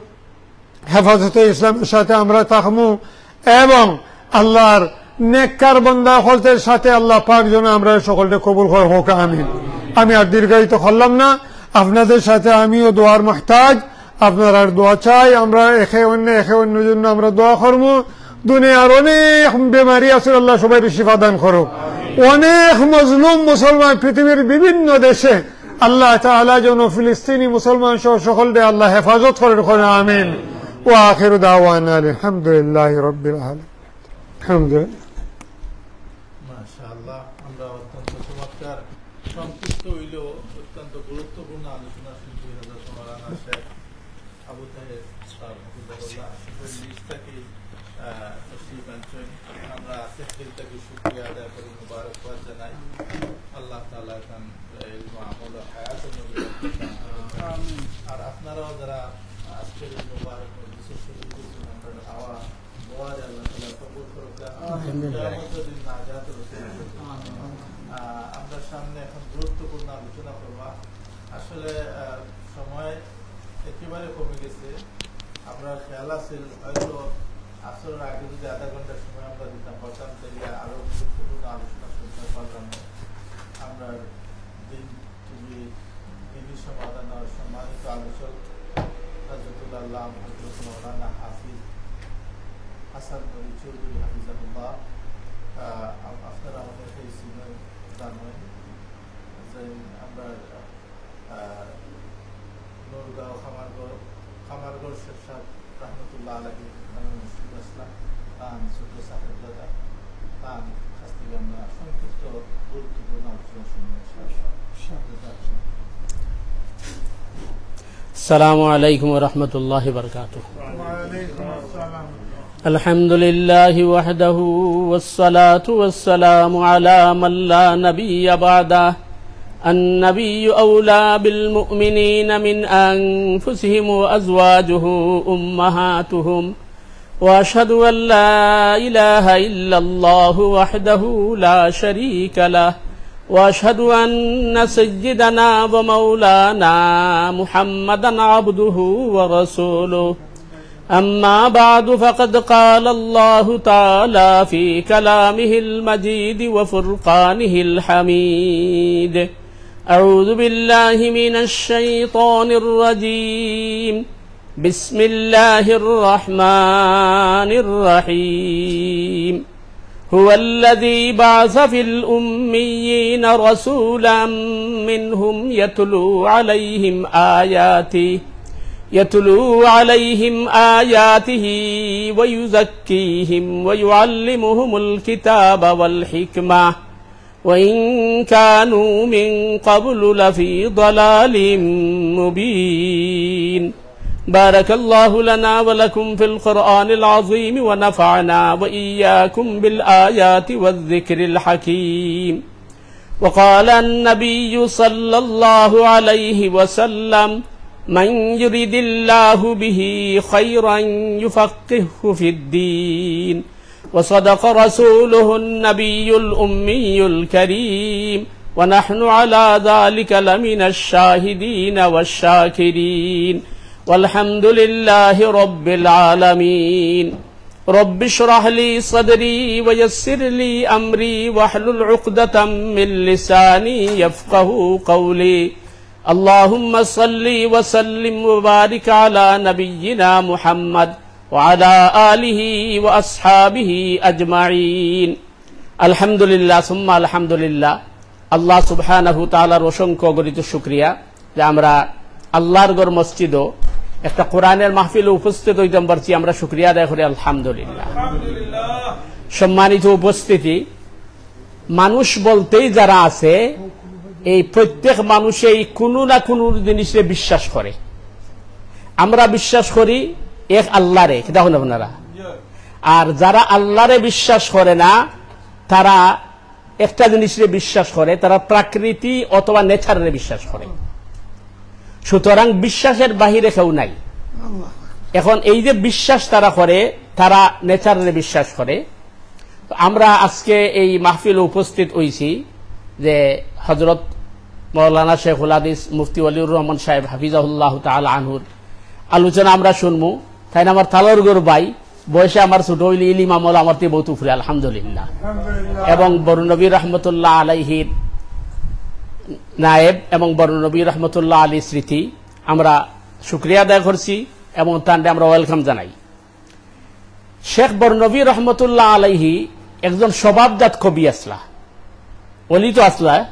হেফাজতে ইসলামের সাথে আমরা থাকমু এবং আল্লাহর নেককার বান্দা অকলর সাথে আল্লাহ পাক যেন আমরা সকলরে কবুল করেন, কউক্কা আমিন। আমি আর দীর্ঘায়িত করলাম না, আপনাদের সাথে আমিও দোয়ার মুহতাজ, আপনারার দোয়া চাই। আমরা একে অন্য, একে অন্যর জন্য আমরা দোয়া করমু। দুনিয়ার অনেক বেমারি আছে, আল্লাহ সবাইরে শিফা দান করো। অনেক মজলুম মুসলমান পৃথিবীর বিভিন্ন দেশে আল্লাহ তাআলা যেন ফিলিস্তিনি মুসলমান সহ সকলরে আল্লাহ হেফাজত করেন, করেন, আমিন। ওয়া আখিরু দাওয়ানা আলহামদুলিল্লাহি রাব্বিল আলামিন। আলহামদুলিল্লাহ। মাশাআল্লাহ, আমরা অত্যন্ত চমৎকার, সংক্ষিপ্ত হইলেও অত্যন্ত গুরুত্বপূর্ণ আলোচনা শুনছি হযরত মাওলানা শেখ আবু তাহের সাহেব হাফিজাহুল্লাহ। আশা করি নিজ থাকি, আহ, তশরিফ আনছেন। আমরা তহদিল থাকি শুকরিয়া আদায় করি, মুবারকবাদ জানাই। আল্লাহ তাআলা তান ইলম, আমল ও হায়াত নবী। আমিন। আর আপনারাও যারা আজকের এই মুবারক মজলিসে শরীক হয়েছেন, আপনারা আওয়া দোয়ারে আল্লাহ তাআলা কবুল করুক। আমিন। কিয়ামতের দিন নাজাত রসিদ করুক। আমিন। আহ, আমরা সামনে এখন গুরুত্বপূর্ণ আলোচনা করবা। আসলে, আহ, সময় একেবারে কমে গেছে। আমরা খেয়াল আছিল হয়তো আসরের আগে যদি আধা ঘন্টা সময় আমরা দিতাম পারতাম, তাহলে আরো গুরুত্বপূর্ণ আলোচনা শুনতে পারলাম। আমরা দিন টিভি, দিনই সমাধান আর সম্মানিত আলোচক হযরতুল আল্লাম হযরত মাওলানা হাফিজ হাসান নুরী চৌধুরী হাফিজাহুল্লাহ, আহ, আপ-, আপনারা অনেকেই চিনেন, জানেন যে আমরা, আহ, নূরগাঁও খামারগড়, খামারগড় শেখ সাহেব রহমতুল্লাহ আলাইহি নামে মসজিদ আসলাম, তান ছোট সাহেবজাদা, তান কাছ থেকে আমরা সংক্ষিপ্ত গুরুত্বপূর্ণ আলোচনা শুনবো। السلام عليكم ورحمة الله وبركاته. وعليكم السلام. الحمد لله وحده، والصلاة والسلام على من لا نبي بعده. النبي أولى بالمؤمنين من أنفسهم وأزواجه أمهاتهم. وأشهد أن لا إله إلا الله وحده لا شريك له، وأشهد أن سيدنا ومولانا محمدا عبده ورسوله. أما بعد، فقد قال الله تعالى في كلامه المجيد وفرقانه الحميد: أعوذ بالله من الشيطان الرجيم. بسم الله الرحمن الرحيم. هو الذي بعث في الأميين رسولا منهم يتلو عليهم آياته، يتلو عليهم آياته ويزكيهم ويعلمهم الكتاب والحكمة وإن كانوا من قبل لفي ضلال مبين. بارك الله لنا ولكم في القرآن العظيم ونفعنا وإياكم بالآيات والذكر الحكيم. وقال النبي صلى الله عليه وسلم: من يرد الله به خيرا يفقهه في الدين. وصدق رسوله النبي الأمي الكريم، ونحن على ذلك لمن الشاهدين والشاكرين، والحمد لله رب العالمين. رب اشرح لي صدري ويسر لي أمري واحلل عقدة من لساني يفقهوا قولي. اللهم صل وسلم وبارك على نبينا محمد وعلى آله وأصحابه أجمعين. আলহামদুলিল্লাহ, সুম্মা আলহামদুলিল্লাহ। আল্লাহ সুবহানাহু তাআলার অসংখ্য অগণিত শুকরিয়া যে আমরা আল্লাহর ঘর মসজিদো একটা কোরআনের মাহফিলে উপস্থিত হইতাম পারছি, আমরা শুকরিয়া আদায় করি আলহামদুলিল্লাহ। সম্মানিত উপস্থিতি, মানুষ বলতেই যারা আছে, এই প্রত্যেক মানুষেই কুনু না কুনু জিনিসরে বিশ্বাস করে। আমরা বিশ্বাস করি এক আল্লাহরে, কিতা কইন আপনারা? আর যারা আল্লাহরে বিশ্বাস করে না, তারা একটা জিনিসরে বিশ্বাস করে, তারা প্রকৃতি অথবা নেচাররে বিশ্বাস করে। সুতরাং বিশ্বাসের বাহিরে কেউ নাই। এখন এই যে বিশ্বাস তারা করে, তারা নেচাররে বিশ্বাস করে। তো আমরা আজকে এই মাহফিলে উপস্থিত হইছি যে হযরত মাওলানা শেখুল হাদিস মুফতি ওয়ালিউর রহমান সাহেব হাফিজাহুল্লাহ তাআলা আনহুর আলোচনা আমরা শুনমু। তাইন আমার তালর ঘর ভাই, বয়সে আমার ছোট হইলে ইলিম আমল আমার তে বহুত উপরে, আলহামদুলিল্লাহ। এবং বড় নবী রহমতুল্লাহ আলাইহির নায়েব এবং বড় নবী রহমতুল্লাহ আলী স্মৃতি, আমরা শুকরিয়া আদায় করছি এবং তানরে আমরা ওয়েলকাম জানাই। শেখ বরনবী রহমতুল্লাহ আলাইহি একজন স্বভাবজাত কবি আছলা, অলি তো আছলা,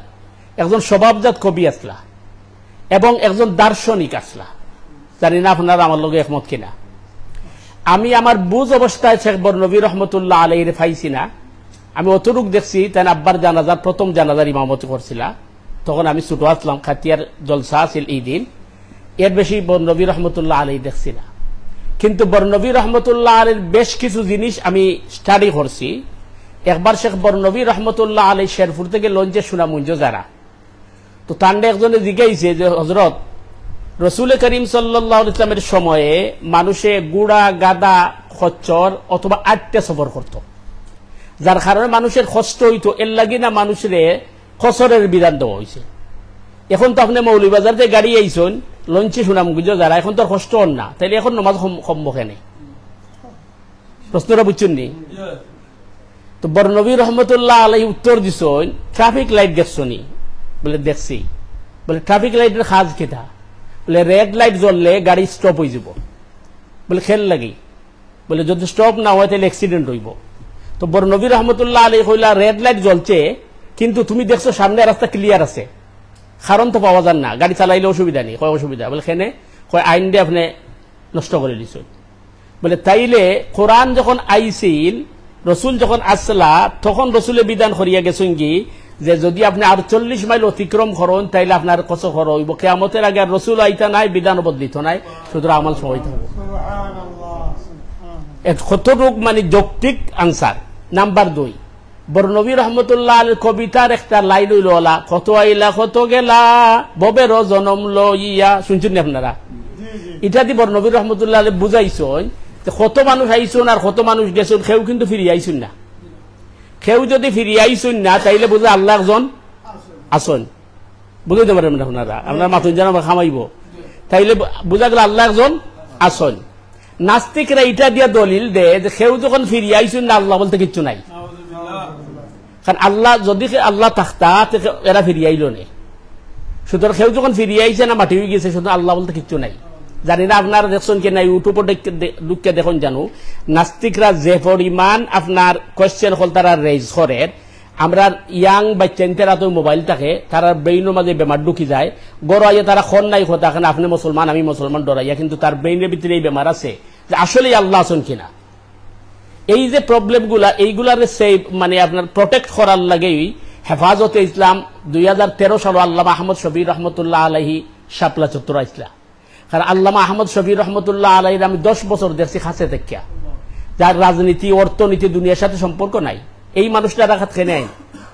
একজন স্বভাবজাত কবি আছলা এবং একজন দার্শনিক আছলা। জানি না আপনারা আমার লগে একমত কিনা। আমি আমার বুঝ অবস্থায় শেখ বরনবী রহমতুল্লাহ আলাইহিরে পাইছি না। আমি অতটুক দেখছি, তাইন আব্বার জানাজার, প্রথম জানাজার ইমামতি করছিলা। তখন আমি ছোট আছলাম, খাতিয়ার জলসা আছিল এই দিন। এর বেশি বরনবী রহমতুল্লাহ আলাইহি দেখছি না। কিন্তু বরনবী রহমতুল্লাহ আলাইহির বেশ কিছু জিনিস আমি স্টাডি করছি। একবার শেখ বরনবী রহমতুল্লাহ আলাইহি শেরপুর থেকে লঞ্চে সুনামগঞ্জ যারা, তো তানরে একজনে জিজ্ঞাইছে যে, "হজরত, রসুল করিম সাল্লাল্লাহু আলাইহি ওয়াসাল্লামের সময়ে মানুষে ঘোড়া, গাধা, খচ্চর অথবা আটতে সফর করত, যার কারণে মানুষের কষ্ট হইতো, এর লাগি না মানুষরে কসরের বিধান দেওয়া হইছে?" এখন তো আপনে মৌলভীবাজার থাকি গাড়ি আইছইন, লঞ্চে সুনামগঞ্জ যারা, এখন তো আর কষ্ট অর না, তাইলে এখন নমাজ কম-, কমবো কেনে? প্রশ্নটা বুঝছইন নি? তো বরনবী রহমতুল্লাহ আলাইহি উত্তর দিছইন, "ট্রাফিক লাইট দেখছো নি?" বলে, "দেখছি।" বলে, "ট্রাফিক লাইটর কাজ কিতা?" বলে, "রেড লাইট জ্বললে গাড়ি স্টপ অইযিবো।" বলে, "কেন লাগি?" বলে, "যদি স্টপ না অয়, তাইলে অ্যাক্সিডেন্ট অইবো।" তো বরনবী রহমতুল্লাহ আলাইহি কইলা, "রেড লাইট জ্বলছে, কিন্তু তুমি দেখছো সামনে রাস্তা ক্লিয়ার আছে, কারণ তো পাওয়া যার না, গাড়ি চালাইলে অসুবিধা নি।" কয়, "অসুবিধা।" বলে, "কেনে?" কয়, "আইন দে আপনে নষ্ট করি দিছইন।" বলে, "তাইলে কোরআন যখন আইছিল, রসুল যখন আসলা, তখন রসুলে বিধান করিয়া গেছইন কি যে যদি আপনে আটচল্লিশ মাইল অতিক্রম করইন, তাইলে আপনার কসো করা অইবো, কিয়ামতর আগে আর রসুল আইতা নায়, বিধান বদলিত নায়, সুতরাং আমল সবাই থাকবো।" এ কতটুক মানে যৌক্তিক আনসার। নাম্বার দুই, বরনবী রহমতুল্লাহ আলাইহির কবিতার একটা লাইন অইলো অলা, "কত আইলা কত গেলা, ভবেরও জনম লইয়া।" শুনছইন নি আপনারা? ইটা দি বরনবী রহমতুল্লাহ আলাইহি বুঝাইছইন যে কত মানুষ আইছইন আর কত মানুষ গেছইন, কেউ কিন্তু ফিরিয়া আইছইন না। কেউ যদি ফিরিয়া আইছইন না, তাইলে বুঝা আল্লাহ একজন আছইন। বুঝাইতে পারইন না আপনারা? আপনারা মাতইন যেন আমার খামাইবো। তাইলে বু-, বুঝা গেল আল্লাহ একজন আছইন। নাস্তিকরা ইটা দিয়া দলিল দেয় যে কেউ যখন ফিরিয়া আইছইন না, আল্লাহ বলতে কিচ্ছু নাই। কারণ আল্লাহ, যদি কে-, আল্লাহ থাকতা, তে কে-, এরা ফিরিয়া আইলো নে। সুতরাং কেউ যখন ফিরিয়া আইছে না, মাটি অইগেছে, সুতরাং আল্লাহ বলতে কিচ্ছু নাই। জানি না আপনারা দেখছইন কি না, YouTube-ও দেখ-, দে-, ঢুকিয়া দেখইন জানো, নাস্তিকরা যে পরিমাণ আপনার কোয়েশ্চেন অকল তারা রেইজ করের, আমরার ইয়াং বাইচ্চাইন্তর আতো মোবাইল থাকে, তারার ব্রেইনর মাঝে বেমার ঢুকি যায়, ঘরো আইয়া তারা কর নাই কথা, "কেনে আপনে মুসলমান, আমি মুসলমান", ডরাইয়া, কিন্তু তার ব্রেইনর ভিতরে এই বেমার আছে যে আসলেই আল্লাহ আছইন কিনা। এই যে প্রবলেমগুলা, এইগুলারে সেভ, মানে আপনার প্রোটেক্ট করার লাগেই হেফাজতে ইসলাম দুই হাজার তেরো সালো আল্লামা আহমদ শফি রহমতুল্লাহ আলাইহি শাপলা চত্বর আইছলা। কারণ আল্লামা আহমদ শফি রহমতুল্লাহ আলাইহির আমি দশ বছর দেখছি কাছে থাকিয়া, যার রাজনীতি, অর্থনীতি দুনিয়ার সাথে সম্পর্ক নাই। এই মানুষটা ঢাকাত কেনে আইন?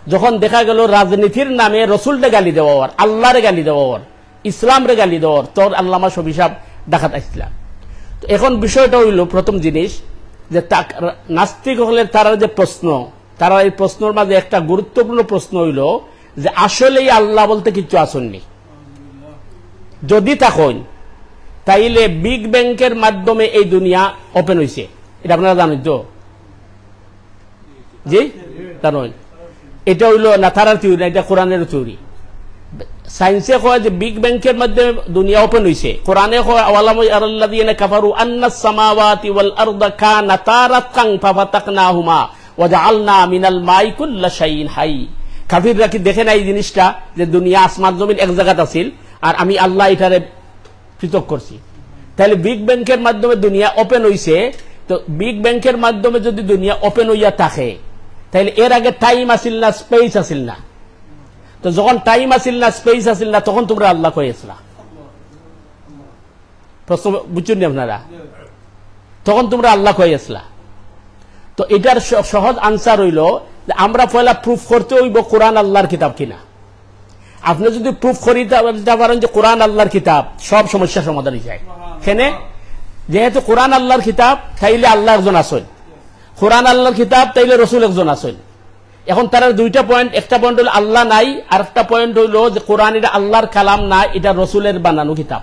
যখন দেখা গেল রাজনীতির নামে রসুলরে গালি দেওয়া অর, আল্লাহরে গালি দেওয়া অর, ইসলামরে গালি দেওয়া অর, তখন আল্লামা শফি সাহেব ঢাকাত আইছলা। তো এখন বিষয়টা অইলো, প্রথম জিনিস যে তা-, নাস্তিক অকলের তারার যে প্রশ্ন, তারার এই প্রশ্নর মাঝে একটা গুরুত্বপূর্ণ প্রশ্ন অইলো যে আসলেই আল্লাহ বলতে কিচ্ছু আছইন নি। যদি থাকইন, তাইলে বিগ ব্যাংয়ের মাধ্যমে এই দুনিয়া ওপেন অইছে, ইটা আপনারা জানইন তো? জি, জানইন। ইটা অইলো না তারার থিওরি, না, ইটা কোরআনের থিওরি। সায়েন্সে কয় যে বিগ ব্যাংয়ের মাধ্যমে দুনিয়া ওপেন অইছে। কোরআনে কয়, "আওয়ালাম ইয়ারাল্লাযীনা কাফারু আন্নাস সামাওয়াতি ওয়াল আরদা কানাতা রাতকান ফাফাতাকনাহুমা ওয়া জাআলনা মিনাল মাই কুল্লা শাইইন হাই।" কাফিররা কি দেখে না এই জিনিসটা, যে দুনিয়া, আসমান, জমিন এক জাগাত আছিল, আর আমি আল্লাহ ইটারে পৃথক করছি? তাইলে বিগ ব্যাংয়ের মাধ্যমে দুনিয়া ওপেন অইছে, তো বিগ ব্যাংয়ের মাধ্যমে যদি দুনিয়া ওপেন অইয়া থাকে, তাইলে এর আগে টাইম আছিল না, স্পেস আছিল না? তো যখন টাইম আছিল না, স্পেস আছিল না, তখন তুমরা আল্লাহ কই আছলা? প্রশ্ন বুঝছইন নি আপনারা? তখন তুমরা আল্লাহ কই আছলা? তো ইটার স-, সহজ আনসার অইলো যে আমরা পয়লা প্রুফ করতে অইবো কোরআন আল্লাহর কিতাব কিনা। আপনে যদি প্রুফ করিতা পারইন যে কোরআন আল্লাহর কিতাব, সব সমস্যা সমাধান অইযায়। কেনে? যেহেতু কোরআন আল্লাহর কিতাব, তাইলে আল্লাহ একজন আছইন। কোরআন আল্লাহর কিতাব, তাইলে রসুল একজন আছইন। এখন তারার দুইটা পয়েন্ট, একটা পয়েন্ট অইলো আল্লাহ নাই, আর একটা পয়েন্ট অইলো যে কোরআন ইটা আল্লাহর কালাম না, ইটা রসুলের বানানো কিতাব।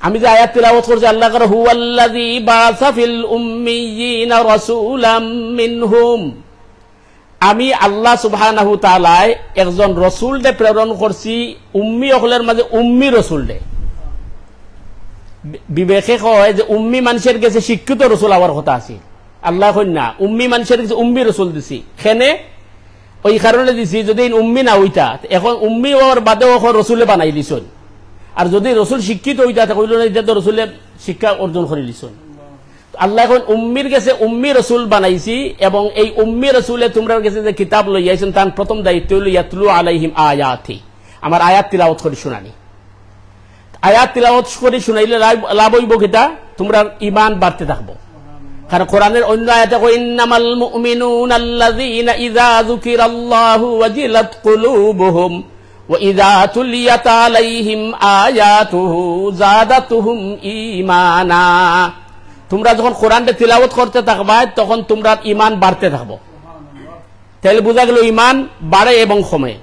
আমি যে আয়াত তিলাওয়াত করছি, আল্লাহ কয়, "হুয়াল্লাযী বাআসা ফিল উম্মিয়্যিনা রাসূলাম মিনহুম।" আমি আল্লাহ সুবহানাহু তাআলায় একজন রসুলরে প্রেরণ করছি উম্মি অকলের মাঝে উম্মি রসুলরে। বি-, বিবেকে কয় যে উম্মি মানষের গেছে শিক্ষিত রসুল আওয়ার কথা আছিল। আল্লায় কইন না, উম্মি মানষের গেছে উম্মি রসুল দিছি। কেনে? ওই কারণে দিছি, যদি ইন উম্মি না অইতা, এখন উম্মি অওয়ার বাদেও অখন রসুলে বানাই দিছইন। আর যদি রসুল শিক্ষিত অইতা, তে কইলো না, ইটা তো রসুলে শিক্ষা অর্জন করি দিছইন। আল্লায় কইন উম্মির গেছে উম্মি রসুল বানাইছি, এবং এই উম্মি রসুলে তুমরার গেছে যে কিতাব লইয়া আইছইন, তান প্রথম দায়িত্ব অইলো ইয়াতলু আলাইহিম আয়াতি, আমার আয়াত তিলাওয়াত করি শুনানি। আয়াত তিলাওয়াত করি শুনাইলে লাভ, লাভ অইবো কিতা? তুমরার ঈমান বাড়তে থাকবো। কারণ কোরআনের অন্য আয়াতে কয়, "ইন্নামাল মুমিনুনাল্লাযীনা ইযা যুকিরাল্লাহু ওয়াজিলাত কুলুবুহুম ওয়া ইযা তুলিয়াত আলাইহিম আয়াতুহু যাদাতহুম ঈমানা।" তুমরা যখন কোরআনটা তিলাওয়াত করতে থাকবায়, তখন তুমরার ঈমান বাড়তে থাকবো। তাইলে বুঝা গেল ঈমান বাড়ে এবং কমে।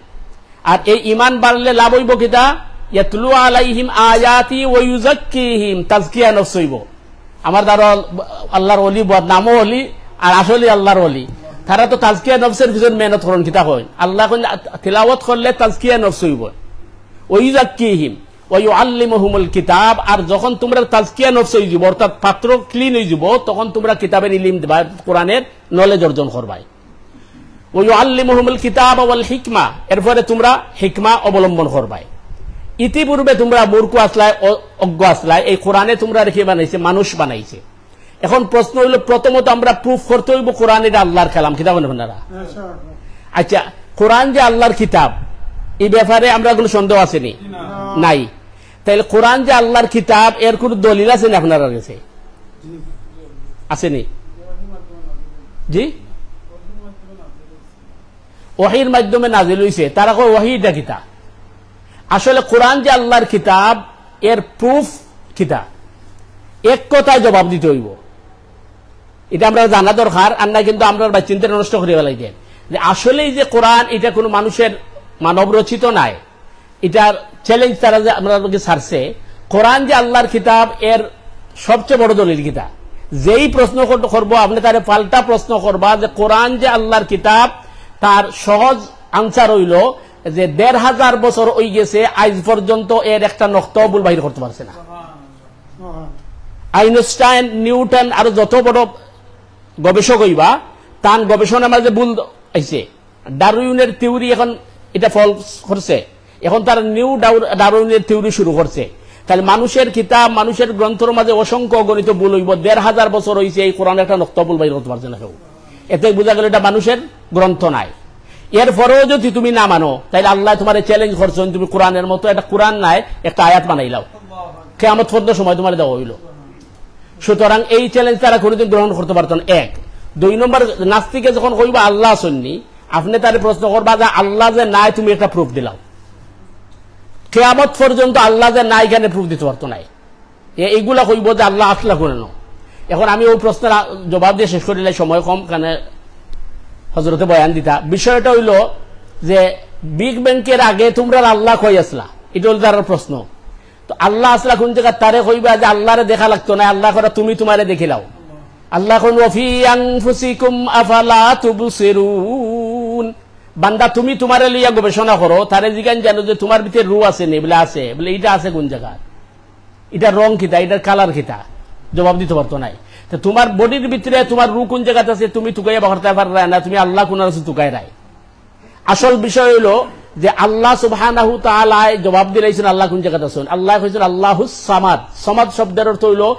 আর এই ইমান বাড়লে লাভ অইবো কিতা? ইয়াতলু আলাইহিম আয়াতি ওয়া ইউযাক্কিহিম, তাজকিয়া নফস অইবো। আমার দ্বারা আল্লাহর ওলি বদ-, নামও ওলি, আর আসলে আল্লাহর ওলি। তারা তো তাজকিয়া নফসের পিছন মেহনত করইন, কিতা কইন? আল্লায় কইন, তিলাওয়াত করলে তাজকিয়া নফস অইবো। ওয়া ইউযাক্কিহিম ওয়া ইউআল্লিমুহুমুল কিতাব, আর যখন তুমরার তাজকিয়া নফস অইযিবো, অর্থাৎ পাত্র clean অইযিবো, তখন তুমরা কিতাবের ইলিম দিবায়, কোরআনের knowledge অর্জন করবায়। ওয়া ইউআল্লিমুহুমুল কিতাব ওয়াল হিকমা, এরপরে তুমরা হিকমা অবলম্বন করবায়। ইতিপূর্বে তুমরা মূর্খ আছলায়, অ-, অজ্ঞ আছলায়, এই কোরআনে তুমরারে কে বানাইছে? মানুষ বানাইছে। এখন প্রশ্ন অইলো, প্রথমত আমরা proof করতে অইবো কোরআন ইটা আল্লাহর কালাম, কিতা কইন আপনারা? আচ্ছা, কোরআন যে আল্লাহর কিতাব, ই ব্যাপারে আমরার কুনু সন্দেহ আছে নি? নাই। তাইলে কোরআন যে আল্লাহর কিতাব, এর কুনু দলিল আছে নি আপনারার গেছে? আছে নি? জি? ওহীর মাধ্যমে নাজিল অইছে, তারা কয় ওহী ইটা কিতা? আসলে কোরআন যে আল্লাহর কিতাব, এর proof কিতা? এক কথায় জবাব দিতে অইবো। ইটা আমরার জানা দরকার, আর না কিন্তু আমরার বাইচ্চাইন্তরে নষ্ট করি ফালাইতাম। যে আসলেই যে কোরআন ইটা কুনু মানুষের, মানব রচিত নায়, ইটার challenge তারা যে আমরার লগে ছাড়ছে, কোরআন যে আল্লাহর কিতাব, এর সবচেয়ে বড় দলিল কিতা? যেই প্রশ্ন কর-, করবো, আপনে তারে পাল্টা প্রশ্ন করবা যে কোরআন যে আল্লাহর কিতাব, তার সহজ answer অইলো যে দেড় হাজার বছর অইগেছে, আইজ পর্যন্ত এর একটা নক্তাও ভুল বাইর করতে পারছে না। আইনস্টাইন, নিউটন, আরো যত বড় গবেষক অইবা, তান গবেষণার মাঝে ভুল আইছে। ডারউইনের theory এখন ইটা false করছে, এখন তারা new ডার-, ডারউইনের theory শুরু করছে। তাইলে মানুষের কিতাব, মানুষের গ্রন্থর মাঝে অসংখ্য অগণিত ভুল অইবো, দেড় হাজার বছর অইছে, এই কোরআন একটা নক্তা ভুল বাইর করতে পারছে না কেউ। এতে বুঝা গেল ইটা মানুষের গ্রন্থ নায়। এরপরেও যদি তুমি না মানো, তাইলে আল্লায় তুমারে challenge করছইন, তুমি কোরআনের মতো একটা কোরআন নায়, একটা আয়াত বানাইলাও, কিয়ামত পর্যন্ত সময় তুমারে দেওয়া অইলো। সুতরাং এই challenge তারা কোনোদিন গ্রহণ করতে পারতো না, এক। দুই নম্বর, নাস্তিকে যখন কইবা আল্লাহ আছইন নি, আপনে তারে প্রশ্ন করবা যে আল্লাহ যে নাই, তুমি একটা proof দিলাও। কিয়ামত পর্যন্ত আল্লাহ যে নাই, ইখান proof দিতে পারতো নায়। এ-, এইগুলা কইবো যে আল্লাহ আছলা কুনো। এখন আমি অউ প্রশ্নর আ-, জবাব দিয়া শেষ করিলাই, সময় কম, কারণে হজরতে বয়ান দিতা। বিষয়টা অইলো যে Big Bang-এর আগে তুমরার আল্লাহ কই আছলা, ইটা অইলো তারার প্রশ্ন। তো আল্লাহ আছলা কুন জাগাত, তারে কইবা যে আল্লাহরে দেখা লাগতো নায়, আল্লায় কইরা তুমি তুমারে দেখিলাও। আল্লায় কইন, "ওয়া ফি আনফুসিকুম আফালা তুবসিরুন।" বান্দা, তুমি তুমারে লইয়া গবেষণা করো, তারে জিগাইন জানো যে তুমার ভিতরে রুহ আছে নি? বলে, "আছে।" বলে, "ইটা আছে কুন জাগাত? ইটার রং কিতা? ইটার colour কিতা?" জবাব দিতে পারতো নায়। তো তুমার body-র ভিতরে তুমার রুহ কুন জাগাত আছে তুমি তুকাইয়া বার করতায় পাররায় না, তুমি আল্লাহ কুনার আছে তুকাইরায়। আসল বিষয় অইলো যে আল্লাহ সুবহানাহু তাআলায় জবাব দিলাইছইন আল্লাহ কুন জাগাত আছইন। আল্লায় কইছইন আল্লাহুস সামাদ। সামাদ শব্দর অর্থ অইলো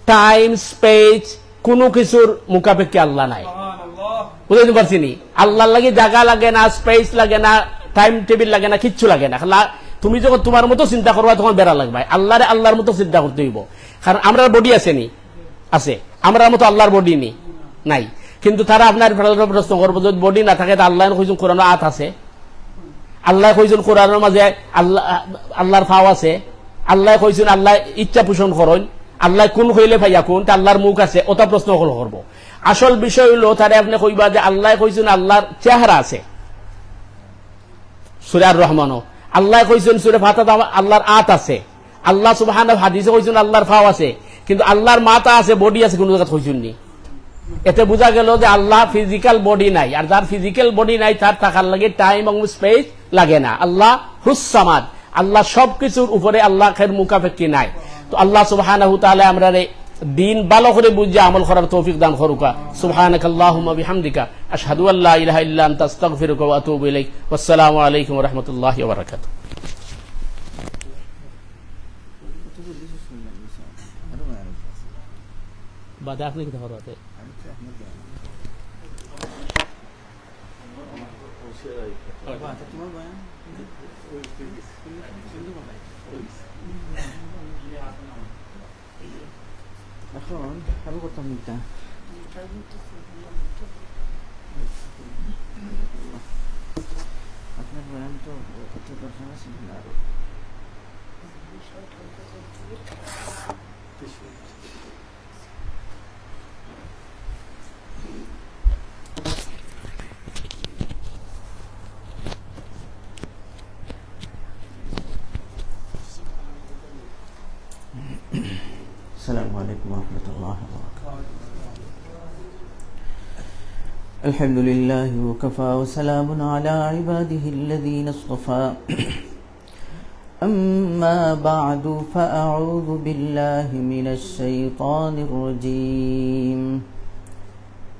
time, space, কুনু কিছুর মুখাপেক্ষী আল্লাহ নাই। বুঝাইতে পারছি নি? আল্লাহর লাগি জাগা লাগে না, space লাগে না, time table লাগে না, কিচ্ছু লাগে না। আল্লাহ, তুমি যখন তুমার মতো চিন্তা করবায় তখন বেড়া লাগবায়। আল্লাহরে আল্লাহর মতো চিন্তা করতে অইবো। কারণ আমরার body আছে নি? আছে। আমরার মতো আল্লাহর body নি? নাই। কিন্তু তারা আপনার প্রশ্ন করবো, যদি body না থাকে, তে আল্লায় কইছইন কোরআনো আত আছে, আল্লায় কইছইন কোরআনর মাঝে আল্লাহ, আল্লাহর পাও আছে, আল্লায় কইছইন আল্লায় ইচ্ছা পোষণ করইন, আল্লায় কুন কইলে ফাইয়াকুন, তে আল্লাহর মুখ আছে, অতা প্রশ্ন অকল করবো। আসল বিষয় অইলো, তারে আপনে কইবা যে আল্লায় কইছইন আল্লাহর চেহারা আছে, সূরা আর রহমানো, আল্লায় কইছইন সূরা ফাতিহাত আল্লাহর আত আছে, আল্লাহ সুবহানাহু হাদিসে কইছইন আল্লাহর পাও আছে, কিন্তু আল্লাহর মাথা আছে, body আছে, কুনু জাগাত কইছইন নি। এতে বুঝা গেল যে আল্লাহ physical body নাই, আর যার physical body নাই তার থাকার লাগি time এবং space লাগে না। আল্লাহুস সামাদ, আল্লাহ সবকিছুর উপরে, আল্লাহ কেউর মুখাপেক্ষী নাই। তো আল্লাহ সুবহানাহু তাআলা আমরারে দিন ভালো করি বুঝিয়া আমল করার তৌফিক দান করুকা। সুবহানাকাল্লাহুম্মা বিহামদিকা, আশহাদু আল্লা ইলাহা ইল্লা আনতা, আস্তাগফিরুকা ওয়া আতুবু ইলাইক। ওয়াসসালামু আলাইকুম ওয়া রাহমাতুল্লাহি ওয়া বারাকাতুহু। বাদে আপনি কিতা করবা তে? এখন আমি করতাম ইটা। আপনার বয়ান তো অত দরকার আছে না আরো। عليكم ورحمة الله وبركاته. الحمد لله وكفى وسلام على عباده الذين اصطفى. أما بعد، فأعوذ بالله من الشيطان الرجيم.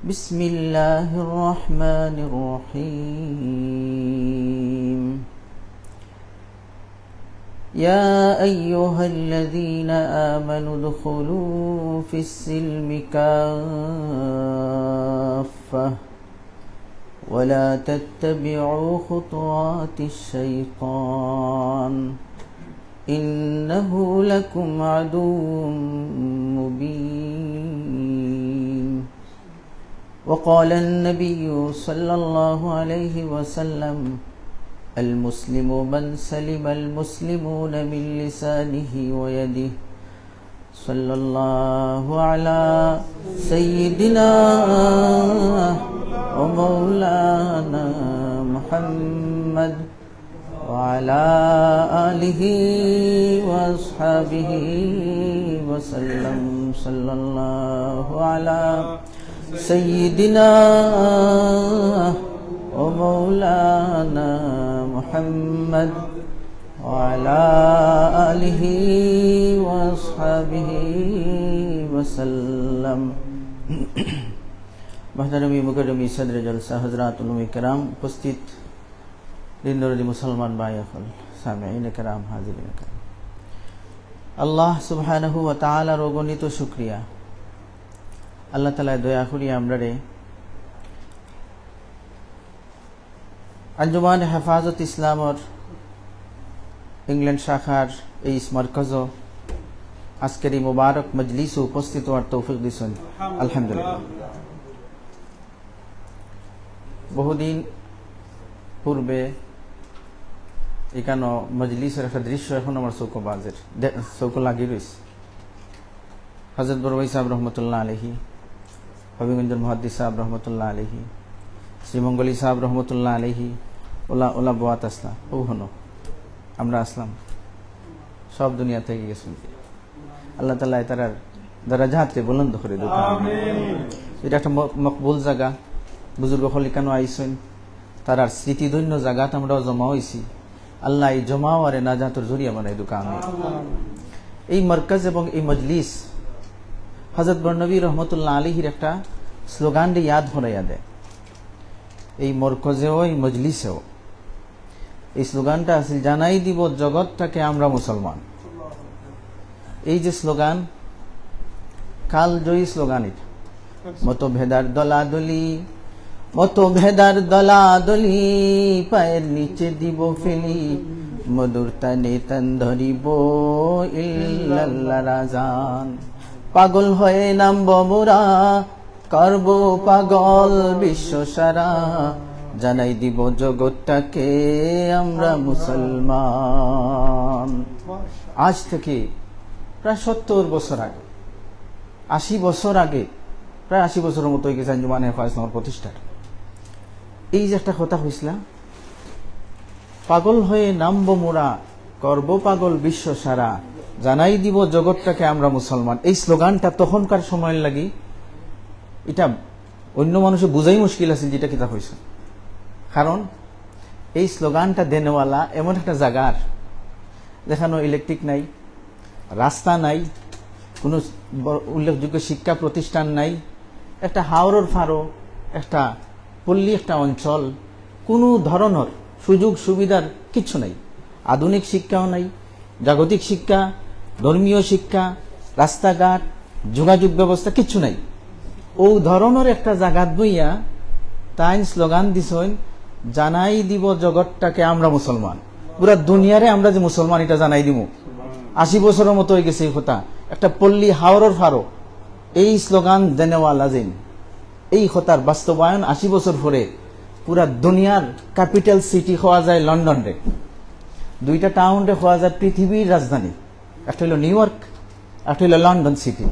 بسم الله الرحمن الرحيم. يا أيها الذين آمنوا ادخلوا في السلم كافة ولا تتبعوا خطوات الشيطان إنه لكم عدو مبين. وقال النبي صلى الله عليه وسلم: المسلم من سلم المسلمون من لسانه ويده. صلى الله على سيدنا ومولانا محمد وعلى آله وأصحابه وسلم. صلى الله على سيدنا ومولانا محمد وعلى آله وأصحابه وسلم. محترمي مكرمي صدر جلسة، حضرات علماء کرام، উপস্থিত দিন দরদি মুসলমান ভাই অকল, সামিঈন কেরাম, হাজিরিন কেরাম, আল্লাহ সুবহানাহু ওয়া তাআলার অগণিত শুকরিয়া। আল্লাহ তাআলায় দয়া করি আমরারে আঞ্জুমান হেফাজত ইসলামর ইংল্যান্ড শাখার এই মরকজো আজকের এই মুবারক মজলিসো উপস্থিত অওয়ার তৌফিক দিছইন। আলহামদুলিল্লাহ। বহুদিন পূর্বে ইকানো মজলিসর একটা দৃশ্য এখন আমার চউখো বাজের, দে-, চউখো লাগি রইছে। হযরত বড় ভাই সাহেব রহমতুল্লাহ আলাইহি, হবিগঞ্জর মুহাদ্দিস সাহেব রহমতুল্লাহ আলাইহি, শ্রীমঙ্গলী সাহেব রহমতুল্লাহ আলাইহি, ওলা, ওলা বওয়াত আছলা, অউ হনো, আমরা আছলাম, সব দুনিয়া থাকি গেছইন। আল্লাহ তাআলায় তারার দরাজাতরে বুলন্দ করি দেউক। আমিন। ইটা একটা ম-, মকবুল জাগা, বুজুর্গ অকল ইকানো আইছইন, তারার স্মৃতিধন্য জাগাত আমরাও জমা অইছি। আল্লাহ এই জমা অওয়ারে নাজাতর জরিয়া বানাই দেউক। আমিন। এই মরকজ এবং এই মজলিস হযরত বড় নবী রহমতুল্লাহ আলাইহির একটা স্লোগানরে ইয়াদ করাইয়া দেয়, এই মরকজেও এই মজলিসেও। এই স্লোগানটা আছিল, "জানাই দিব জগৎটাকে আমরা মুসলমান।" এই যে স্লোগান, কালজয়ী স্লোগান ইটা। মতভেদার দলাদলি, মতভেদার দলাদলি, পায়ের নিচে দিব ফেলি, মধুর তানে তান ধরিব ইল্লাল্লাহর আজান। পাগল হয়ে নামব মোরা, করব পাগল বিশ্ব সারা, জানাই দিব জগৎটাকে আমরা মুসলমান। আজ থেকে প্রায় সত্তর বছর আগে, আশি বছর আগে, প্রায় আশি বছরর মতো অই গেছে আঞ্জুমানে হেফাজত ইসলামর প্রতিষ্ঠার। এই যে একটা কথা কইছলা, পাগল হয়ে নামব মোরা, করব পাগল বিশ্ব সারা, জানাই দিব জগৎটাকে আমরা মুসলমান। এই স্লোগানটা তখনকার সময়র লাগি, ইটা অন্য মানুষে বুঝাই মুশকিল আছিল যে ইটা কিতা কইছে। কারণ এই স্লোগানটা দেনেওয়ালা এমন একটা জাগার, যেখানো ইলেকট্রিক নাই, রাস্তা নাই, কোনো বড় উল্লেখযোগ্য শিক্ষা প্রতিষ্ঠান নাই, একটা হাওরর ফারো, একটা পল্লী, একটা অঞ্চল, কোনো ধরনর সুযোগ সুবিধার কিচ্ছু নাই। আধুনিক শিক্ষাও নাই, জাগতিক শিক্ষা, ধর্মীয় শিক্ষা, রাস্তাঘাট, যোগাযোগ ব্যবস্থা কিচ্ছু নাই। অউ ধরনর একটা জাগাত বইয়া তাইন স্লোগান দিছইন, "জানাই দিব জগৎটাকে আমরা মুসলমান।" পুরা দুনিয়ারে আমরা যে মুসলমান, ইটা জানাই দিমু। আশি বছরর মতো অই গেছে এই কথা। একটা পল্লী হাওরর ফারো, এই স্লোগান দেনেওয়ালা যেইন, এই কথার বাস্তবায়ন আশি বছর পরে পুরা দুনিয়ার ক্যাপিটাল সিটি কওয়া যায় লন্ডনরে। দুইটা টাউনরে কওয়া যায় পৃথিবীর রাজধানী, একটা অইলো নিউ ইয়র্ক, একটা অইলো লন্ডন সিটি।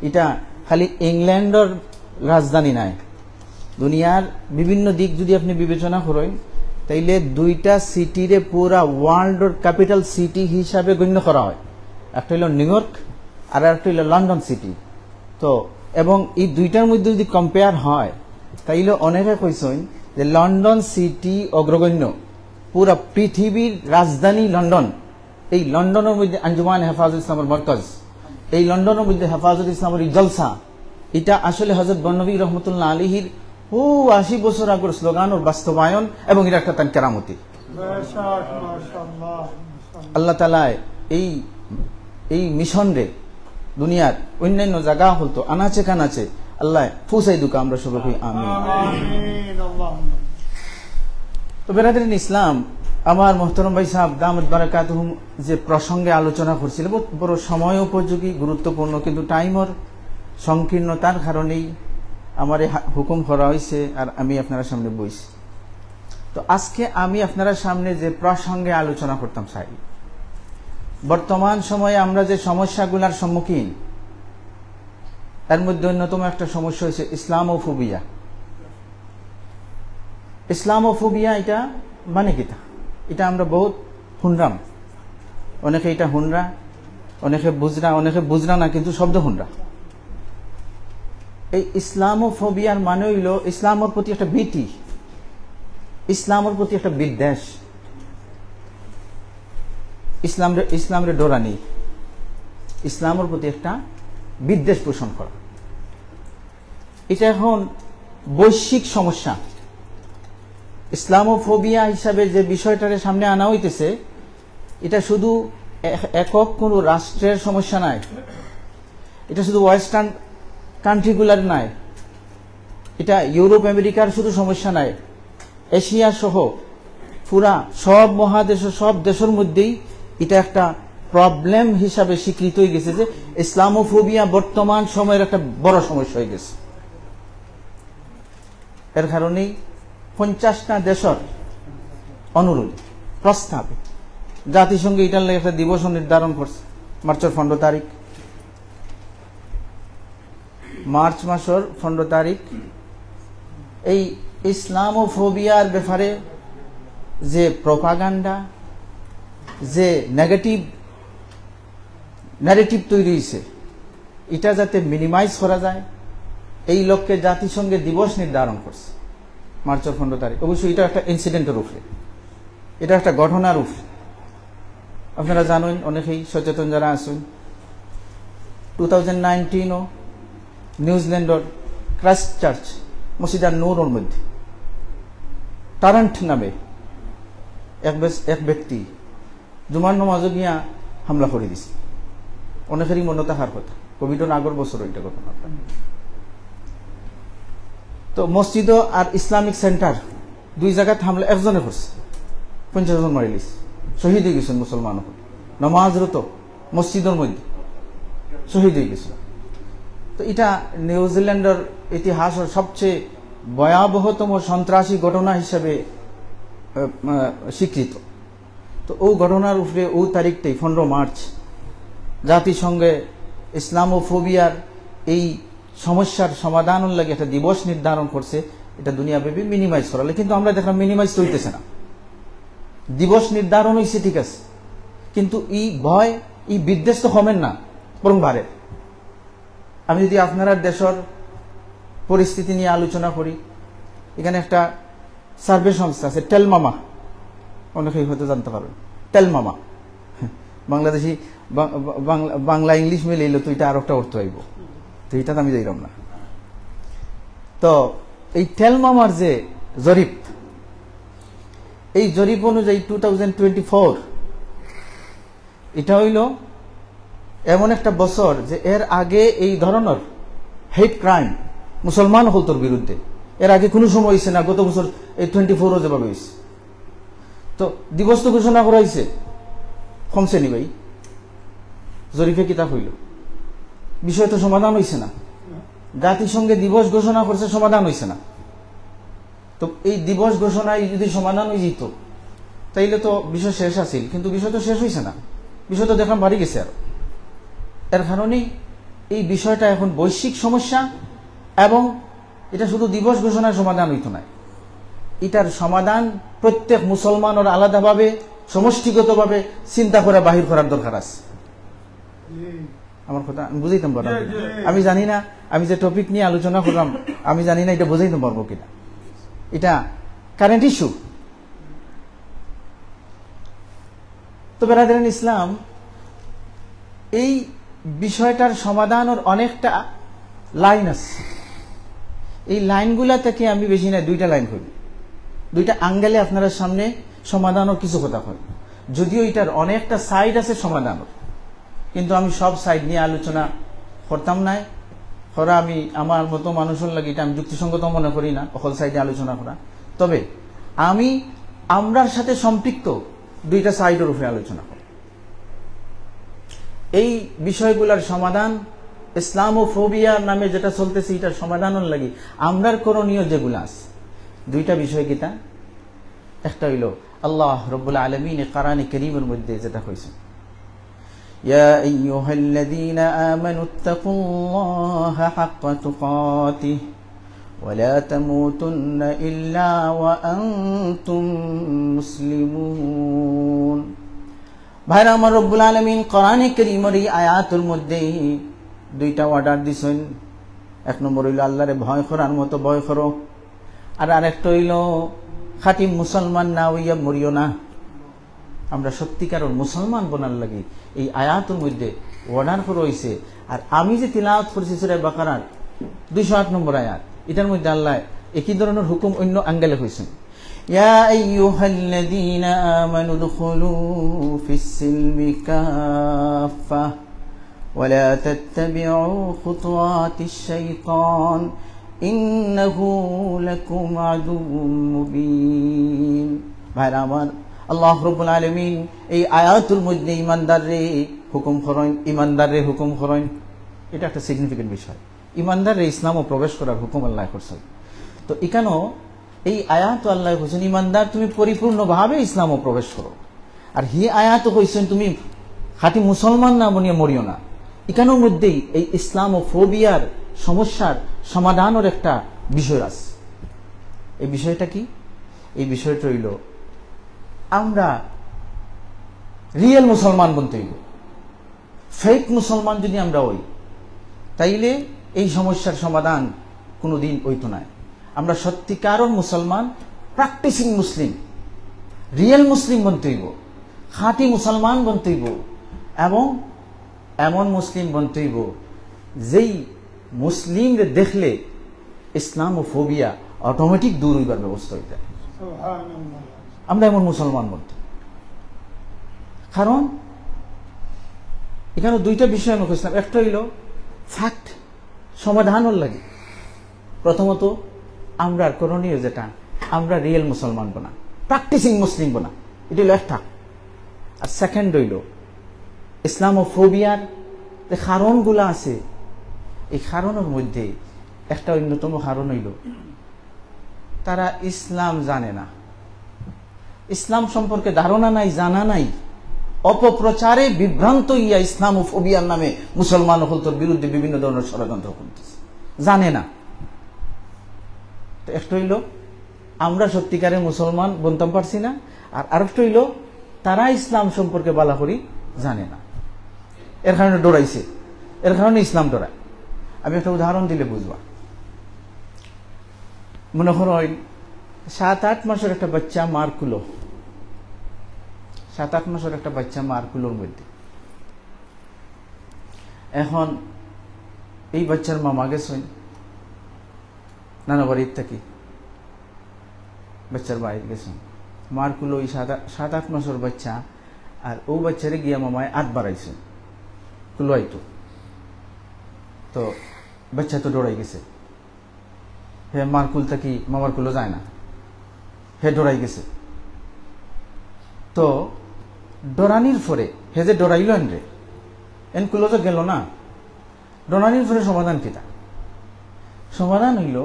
ইটা খালি ইংল্যান্ডর রাজধানী নায়, দুনিয়ার বিভিন্ন দিক যদি আপনে বিবেচনা করইন, তাইলে দুইটা সিটিরে পুরা ওয়ার্ল্ডর ক্যাপিটাল সিটি হিসাবে গণ্য করা হয়। একটা অইলো নিউ ইয়র্ক, আর একটা হইল লন্ডন সিটি। তো এবং এই দুইটার মধ্যে যদি কম্পেয়ার হয়, তাইলে অনেকে কইছেন যে লন্ডন সিটি অগ্রগণ্য, পুরা পৃথিবীর রাজধানী লন্ডন, এই লন্ডনের মধ্যে আঞ্জুমান হেফাজত ইসলামের মরকজ, এই লন্ডনের মধ্যে হেফাজত ইসলামের এই জলসা, এটা আসলে হযরত বর্ণবী রহমতুল্লাহ আলাইহির ও আশি বছর আগর স্লোগানর বাস্তবায়ন, এবং এটা একটা তান কেরামতি। আল্লাহ তাআলায় এই, এই মিশনরে দুনিয়ার অন্যান্য জাগা হলতো আনাচে কানাচে আল্লাহ পৌঁছাই দুকা, আমরা সবাই কই আমিন। আমিন, আল্লাহুম্মা। তো বেরাদরিন ইসলাম, আমার মোহতরম ভাই সাহেব দামাত বারাকাতুহুম যে প্রসঙ্গে আলোচনা করছিল, বহুত বড় সময় উপযোগী, গুরুত্বপূর্ণ, কিন্তু টাইমর সংকীর্ণতার কারণেই আমারে হা-, হুকুম করা হইছে আর আমি আপনারার সামনে বইছি। তো আজকে আমি আপনারার সামনে যে প্রসঙ্গে আলোচনা করতাম চাই, বর্তমান সময়ে আমরা যে সমস্যাগুলার সম্মুখীন, এর মধ্যে অন্যতম একটা সমস্যা হইছে ইসলামোফোবিয়া। ইসলামোফোবিয়া এটা মানে কিতা? এটা আমরা বহুত হুনরাম, অনেকে এটা হুনরা, অনেকে বুঝরা, অনেকে বুঝরা না, কিন্তু শব্দ হুনরা। এই ইসলামোফোবিয়ার মানে হইল ইসলামর প্রতি একটা ভীতি, ইসলামর প্রতি একটা বিদ্বেষ, ইসলামরে, ইসলামরে ডরানি, ইসলামর প্রতি একটা বিদ্বেষ পোষণ করা। এটা এখন বৈশ্বিক সমস্যা। ইসলামোফোবিয়া হিসাবে যে বিষয়টারে সামনে আনা হইতেছে, এটা শুধু এক-, একক কোনো রাষ্ট্রের সমস্যা নয়, এটা শুধু ওয়েস্টার্ন কান্ট্রিগুলার নয়, এটা ইউরোপ আমেরিকার শুধু সমস্যা নয়, এশিয়া সহ পুরা সব মহাদেশ ও সব দেশের মধ্যেই এটা একটা প্রবলেম হিসাবে স্বীকৃত হয়ে গেছে যে ইসলামোফোবিয়া বর্তমান সময়ের একটা বড় সমস্যা হয়ে গেছে। এর কারণেই পঞ্চাশটা দেশের অনুরোধ, প্রস্তাবে জাতিসংঘে এটার লাগি একটা দিবস নির্ধারণ করছে মার্চের পনেরো তারিখ, মার্চ মাসের পনেরো তারিখ। এই ইসলামোফোবিয়ার ব্যাপারে যে প্রোপাগান্ডা, যে নেগেটিভ ন্যারেটিভ তৈরি হয়েছে, এটা যাতে মিনিমাইজ করা যায়, এই লক্ষ্যে জাতিসংঘে দিবস নির্ধারণ করছে মার্চের পনেরো তারিখ। অবশ্যই এটা একটা ইনসিডেন্টের উপরে, এটা একটা ঘটনার উপরে। আপনারা জানেন, অনেকেই সচেতন যারা আছেন, টু থাউজেন্ড নাইনটিনও নিউজিল্যান্ডর ক্রাইস্ট চার্চ মসজিদ আর নূরর মধ্যে টারেন্ট নামে এক বেস-, এক ব্যক্তি জুমার নমাজও গিয়া হামলা করে দিছে। অনেকেরই মনে থাকার কথা, কোভিডর আগর বছর ওইটা ঘটনা। তো মসজিদও আর ইসলামিক সেন্টার দুই জায়গাত হামলা একজনে করছে, পঞ্চাশ জন মারিলিছে, শহীদ হয়ে গেছেন মুসলমান হকল, নমাজরত মসজিদর মধ্যে শহীদ হয়ে গেছে। তো এটা নিউজিল্যান্ডর ইতিহাসর সবচেয়ে ভয়াবহতম সন্ত্রাসী ঘটনা হিসেবে, আহ, আহ, স্বীকৃত। তো ও ঘটনার উপরে ও তারিখটাই পনেরো মার্চ জাতিসংঘে ইসলামোফোবিয়ার এই সমস্যার সমাধানর লাগি একটা দিবস নির্ধারণ করছে, এটা দুনিয়াব্যাপী মিনিমাইজ করা লাগে। কিন্তু আমরা দেখলাম মিনিমাইজ তো হইতেছে না, দিবস নির্ধারণ হইছে ঠিক আছে, কিন্তু এই ভয়, এই বিদ্বেষ তো কমের না, বরং বাড়ে। আমি যদি আপনারার দেশের পরিস্থিতি নিয়ে আলোচনা করি, এখানে একটা সার্ভে সংস্থা আছে টেলমামা, অনেকেই হয়তো জানতে পারবেন টেলমামা। বাংলাদেশি বাং-, বাংলা, বাংলা ইংলিশ মিলাইলে তো এটা আর একটা অর্থ আইব, তো এটা তো আমি যাইলাম না। তো এই টেলমামার যে জরিপ, এই জরিপ অনুযায়ী টু থাউজেন্ড টোয়েন্টি ফোর এটা হইল এমন একটা বছর যে এর আগে এই ধরনের হেট ক্রাইম মুসলমান হকলর বিরুদ্ধে এর আগে কোনো সময় হইছে না। গত বছর এই টোয়েন্টি ফোরও যেভাবে হইছে, তো দিবস তো ঘোষণা করা হইছে, কমছে নি ভাই? জরিপে কিতা হইল? বিষয় তো সমাধান হইছে না। জাতিসংঘে দিবস ঘোষণা করছে, সমাধান হইছে না। তো এই দিবস ঘোষণায় যদি সমাধান হয়ে যেত, তাইলে তো বিষয় শেষ আছিল, কিন্তু বিষয় তো শেষ হইছে না, বিষয় তো দেখলাম বাড়ি গেছে আর। এর কারণেই এই বিষয়টা এখন বৈশ্বিক সমস্যা, এবং এটা শুধু দিবস ঘোষণায় সমাধান হইতো না, এটার সমাধান প্রত্যেক মুসলমানের আলাদাভাবে, সমষ্টিগতভাবে চিন্তা করে বাহির করার দরকার আছে। আমার কথা আমি বুঝাইতাম পারলাম কিনা? আমি জানি না, আমি যে টপিক নিয়ে আলোচনা করলাম, আমি জানি না এটা বুঝাইতাম পারবো কিনা। এটা কারেন্ট ইস্যু। তো বেরাদারান ইসলাম, এই বিষয়টার সমাধানর অনেকটা লাইন আছে। এই লাইনগুলা থেকে আমি বেশি না দুইটা লাইন করি, দুইটা অ্যাঙ্গেলে আপনারা সামনে সমাধানর কিছু কথা কই। যদিও এটার অনেকটা সাইড আছে সমাধানর, কিন্তু আমি সব সাইড নিয়ে আলোচনা করতাম নায়। করা আমি আমার মতো মানুষর লাগি এটা আমি যুক্তিসঙ্গত মনে করি না, অকল সাইডে আলোচনা করা। তবে আমি আমরার সাথে সম্পৃক্ত দুইটা সাইডর উপরে আলোচনা করি। এই বিষয়গুলার সমাধান, ইসলামোফোবিয়া নামে যেটা চলতেছে, এটার সমাধানর লাগি আমরার করণীয় যেগুলা আছে, দুইটা বিষয় কিতা? একটা হইল আল্লাহ রব্বুল আলামিন কোরআনে করিমের মধ্যে যেটা কইছেন, يا أيها الذين آمنوا اتقوا الله حق تقاته ولا تموتن إلا وأنتم مسلمون। ভাইরা আমার, রব্বুল আলামিন কোরআনে করিমের এই আয়াতর মধ্যে দুইটা অর্ডার দিছেন। এক নম্বর হইল আল্লাহরে ভয় করার মতো ভয় করো, আর আরেকটা হইল খাঁটি মুসলমান না হইয়া মরিও না। আমরা সত্যিকারের মুসলমান বনার লাগি এই আয়াতর মধ্যে অর্ডার করা হইছে। আর আমি যে তিলাওয়াত করছি সূরা বাকারার দুইশো আট নম্বর আয়াত, এটার মধ্যে আল্লাহ একই ধরনের হুকুম অন্য অ্যাঙ্গেলে কইছেন। يا أيها الذين آمنوا ادخلوا في السلم كافة ولا تتبعوا خطوات الشيطان إنه لكم عدو مبين। ভাইরা আমার, আল্লাহ রব্বুল আলামিন এই আয়াতর মধ্যে ইমানদাররে হুকুম করেন, ইমানদাররে হুকুম করেন। এটা একটা সিগনিফিকেন্ট বিষয়। ইমানদাররে ইসলামো প্রবেশ করার হুকুম আল্লাহ করছেন। তো এখানেও এই আয়াত আল্লাহ কইছেন, "ইমানদার, তুমি পরিপূর্ণভাবে ইসলামো প্রবেশ করো।" আর হি আয়াত কইছেন, "তুমি খাঁটি মুসলমান না বনিয়া মরিও না।" এখানেও মধ্যেই এই ইসলামোফোবিয়ার সমস্যার সমাধানের একটা বিষয় আছে। এই বিষয়টা কি? এই বিষয়টা হইল, আমরা রিয়েল মুসলমান বনতে হইব। ফেক মুসলমান যদি আমরা হই, তাইলে এই সমস্যার সমাধান কোনোদিন হইতো নায়। আমরা সত্যিকারর মুসলমান, প্র্যাকটিসিং মুসলিম, রিয়েল মুসলিম বনতে হইব, খাঁটি মুসলমান বনতে হইব, এবং এমন মুসলিম বনতে হইব যেই মুসলিমরে দেখলে ইসলামোফোবিয়া অটোমেটিক দূর হইবার ব্যবস্থা হইতে। আমরা এমন মুসলমান বলতে, কারণ এখানে দুইটা বিষয় আমি কইছিলাম। একটা হইল ফ্যাক্ট সমাধানর লাগি, প্রথমত আমরা করণীয় যেটা, আমরা রিয়েল মুসলমান বনা, প্র্যাকটিসিং মুসলিম বনা, এটা হইল একটা। আর সেকেন্ড হইল ইসলামোফোবিয়ার যে কারণগুলা আছে, এই কারণের মধ্যে একটা অন্যতম কারণ হইল তারা ইসলাম জানে না, ইসলাম সম্পর্কে ধারণা নাই, জানা নাই, অপপ্রচারে বিভ্রান্ত হইয়া ইসলামোফোবিয়ার নামে মুসলমান হকলতর বিরুদ্ধে বিভিন্ন ধরনের ষড়যন্ত্র করতেছে, জানে না। তো একটা হইল আমরা সত্যিকারে মুসলমান বনতাম পারছি না, আর আরেকটা হইল তারা ইসলাম সম্পর্কে বালা করি জানে না, এর কারণে ডরাইছে, এর কারণে ইসলাম ডরায়। আমি একটা উদাহরণ দিলে বুঝবা। মনে করো ওই সাত আট মাসের একটা বাচ্চা মার কুলো, সাত আট মাসের একটা বাচ্চা মার কুলোর মধ্যে। এখন এই বাচ্চার মামা গেছেন নানা বাড়ির থাকি, বাচ্চার বাড়িত গেছেন, মার কুলো ওই সাত আ-, সাত আট মাসের বাচ্চা, আর ও বাচ্চারে গিয়া মামায় আত বাড়াইছে, কুলো আইতো। তো বাচ্চা তো ডরাই গেছে, হে মার কুল থাকি মামার কুলো যায় না, হে ডরাই গেছে। তো ডরানির পরে হে যে ডরাইল এনরে, এন কুলো তো গেল না, ডরানির পরে সমাধান কিতা? সমাধান হইল,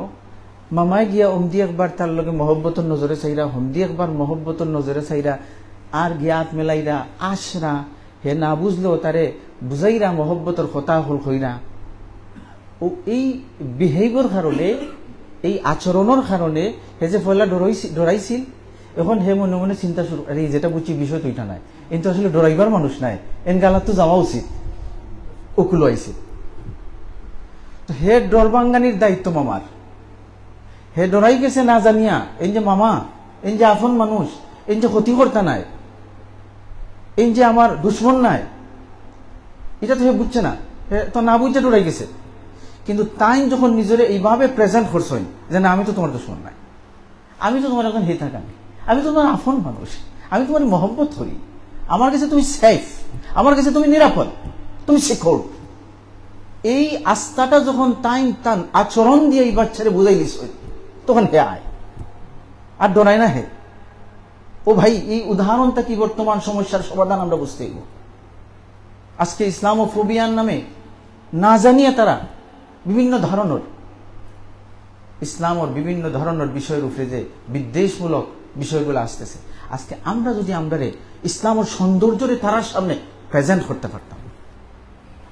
মামায় গিয়া হমদি একবার তার লগে মহব্বতর নজরে চাইরা, হমদি একবার মহব্বতর নজরে চাইরা, আর গিয়া আত মেলাইরা, আসরা, হে না বুঝলেও তারে বুঝাইরা, মহব্বতর কথা হল কইরা। ও এই বিহেভিয়ার কারণে, এই আচরণর কারণে হে যে পয়লা ডরাইছি-, ডরাইছিল, এখন হে মনে মনে চিন্তা শুরু, "আরে, যেটা বুঝছি বিষয় তো এটা নাই, এন তো আসলে ডরাইবার মানুষ নাই, এন গালাত তো যাওয়া উচিত।" অকুলো আইছে। তো হে ডর ভাঙ্গানির দায়িত্ব মামার। হে ডরাই গেছে না জানিয়া, এইন যে মামা, এইন যে আফন মানুষ, এইন যে ক্ষতিকর্তা নায়, এইন যে আমার দুশমন নায়, ইটা তো হে বুঝছে না। হে তো না বুঝে ডরাই গেছে। কিন্তু তাইন যখন নিজরে এইভাবে present করছইন যে, "না, আমি তো তুমার দুশমন নায়, আমি তো তুমার একজন হিতাকাঙ্ক্ষী, আমি তো তুমার আফন মানুষ, আমি তুমার মহব্বত করি, আমার গেছে তুমি safe, আমার গেছে তুমি নিরাপদ, তুমি secure।" এই আস্থাটা যখন তাইন তান আচরণ দিয়া ই বাচ্চারে বুঝাই দিছইন, তখন হে আয়, আর ডরায় না হে। ও ভাই, এই উদাহরণটা কি বর্তমান সমস্যার সমাধান আমরা বুঝতে হইব। আজকে ইসলামোফোবিয়ার নামে না জানিয়া তারা বিভিন্ন ধরনের, ইসলামর বিভিন্ন ধরনের বিষয়ের উপরে যে বিদ্বেষমূলক বিষয়গুলো আসতেছে, আজকে আমরা যদি আমরারে ইসলামর সৌন্দর্যরে তারার সামনে present করতে পারতাম,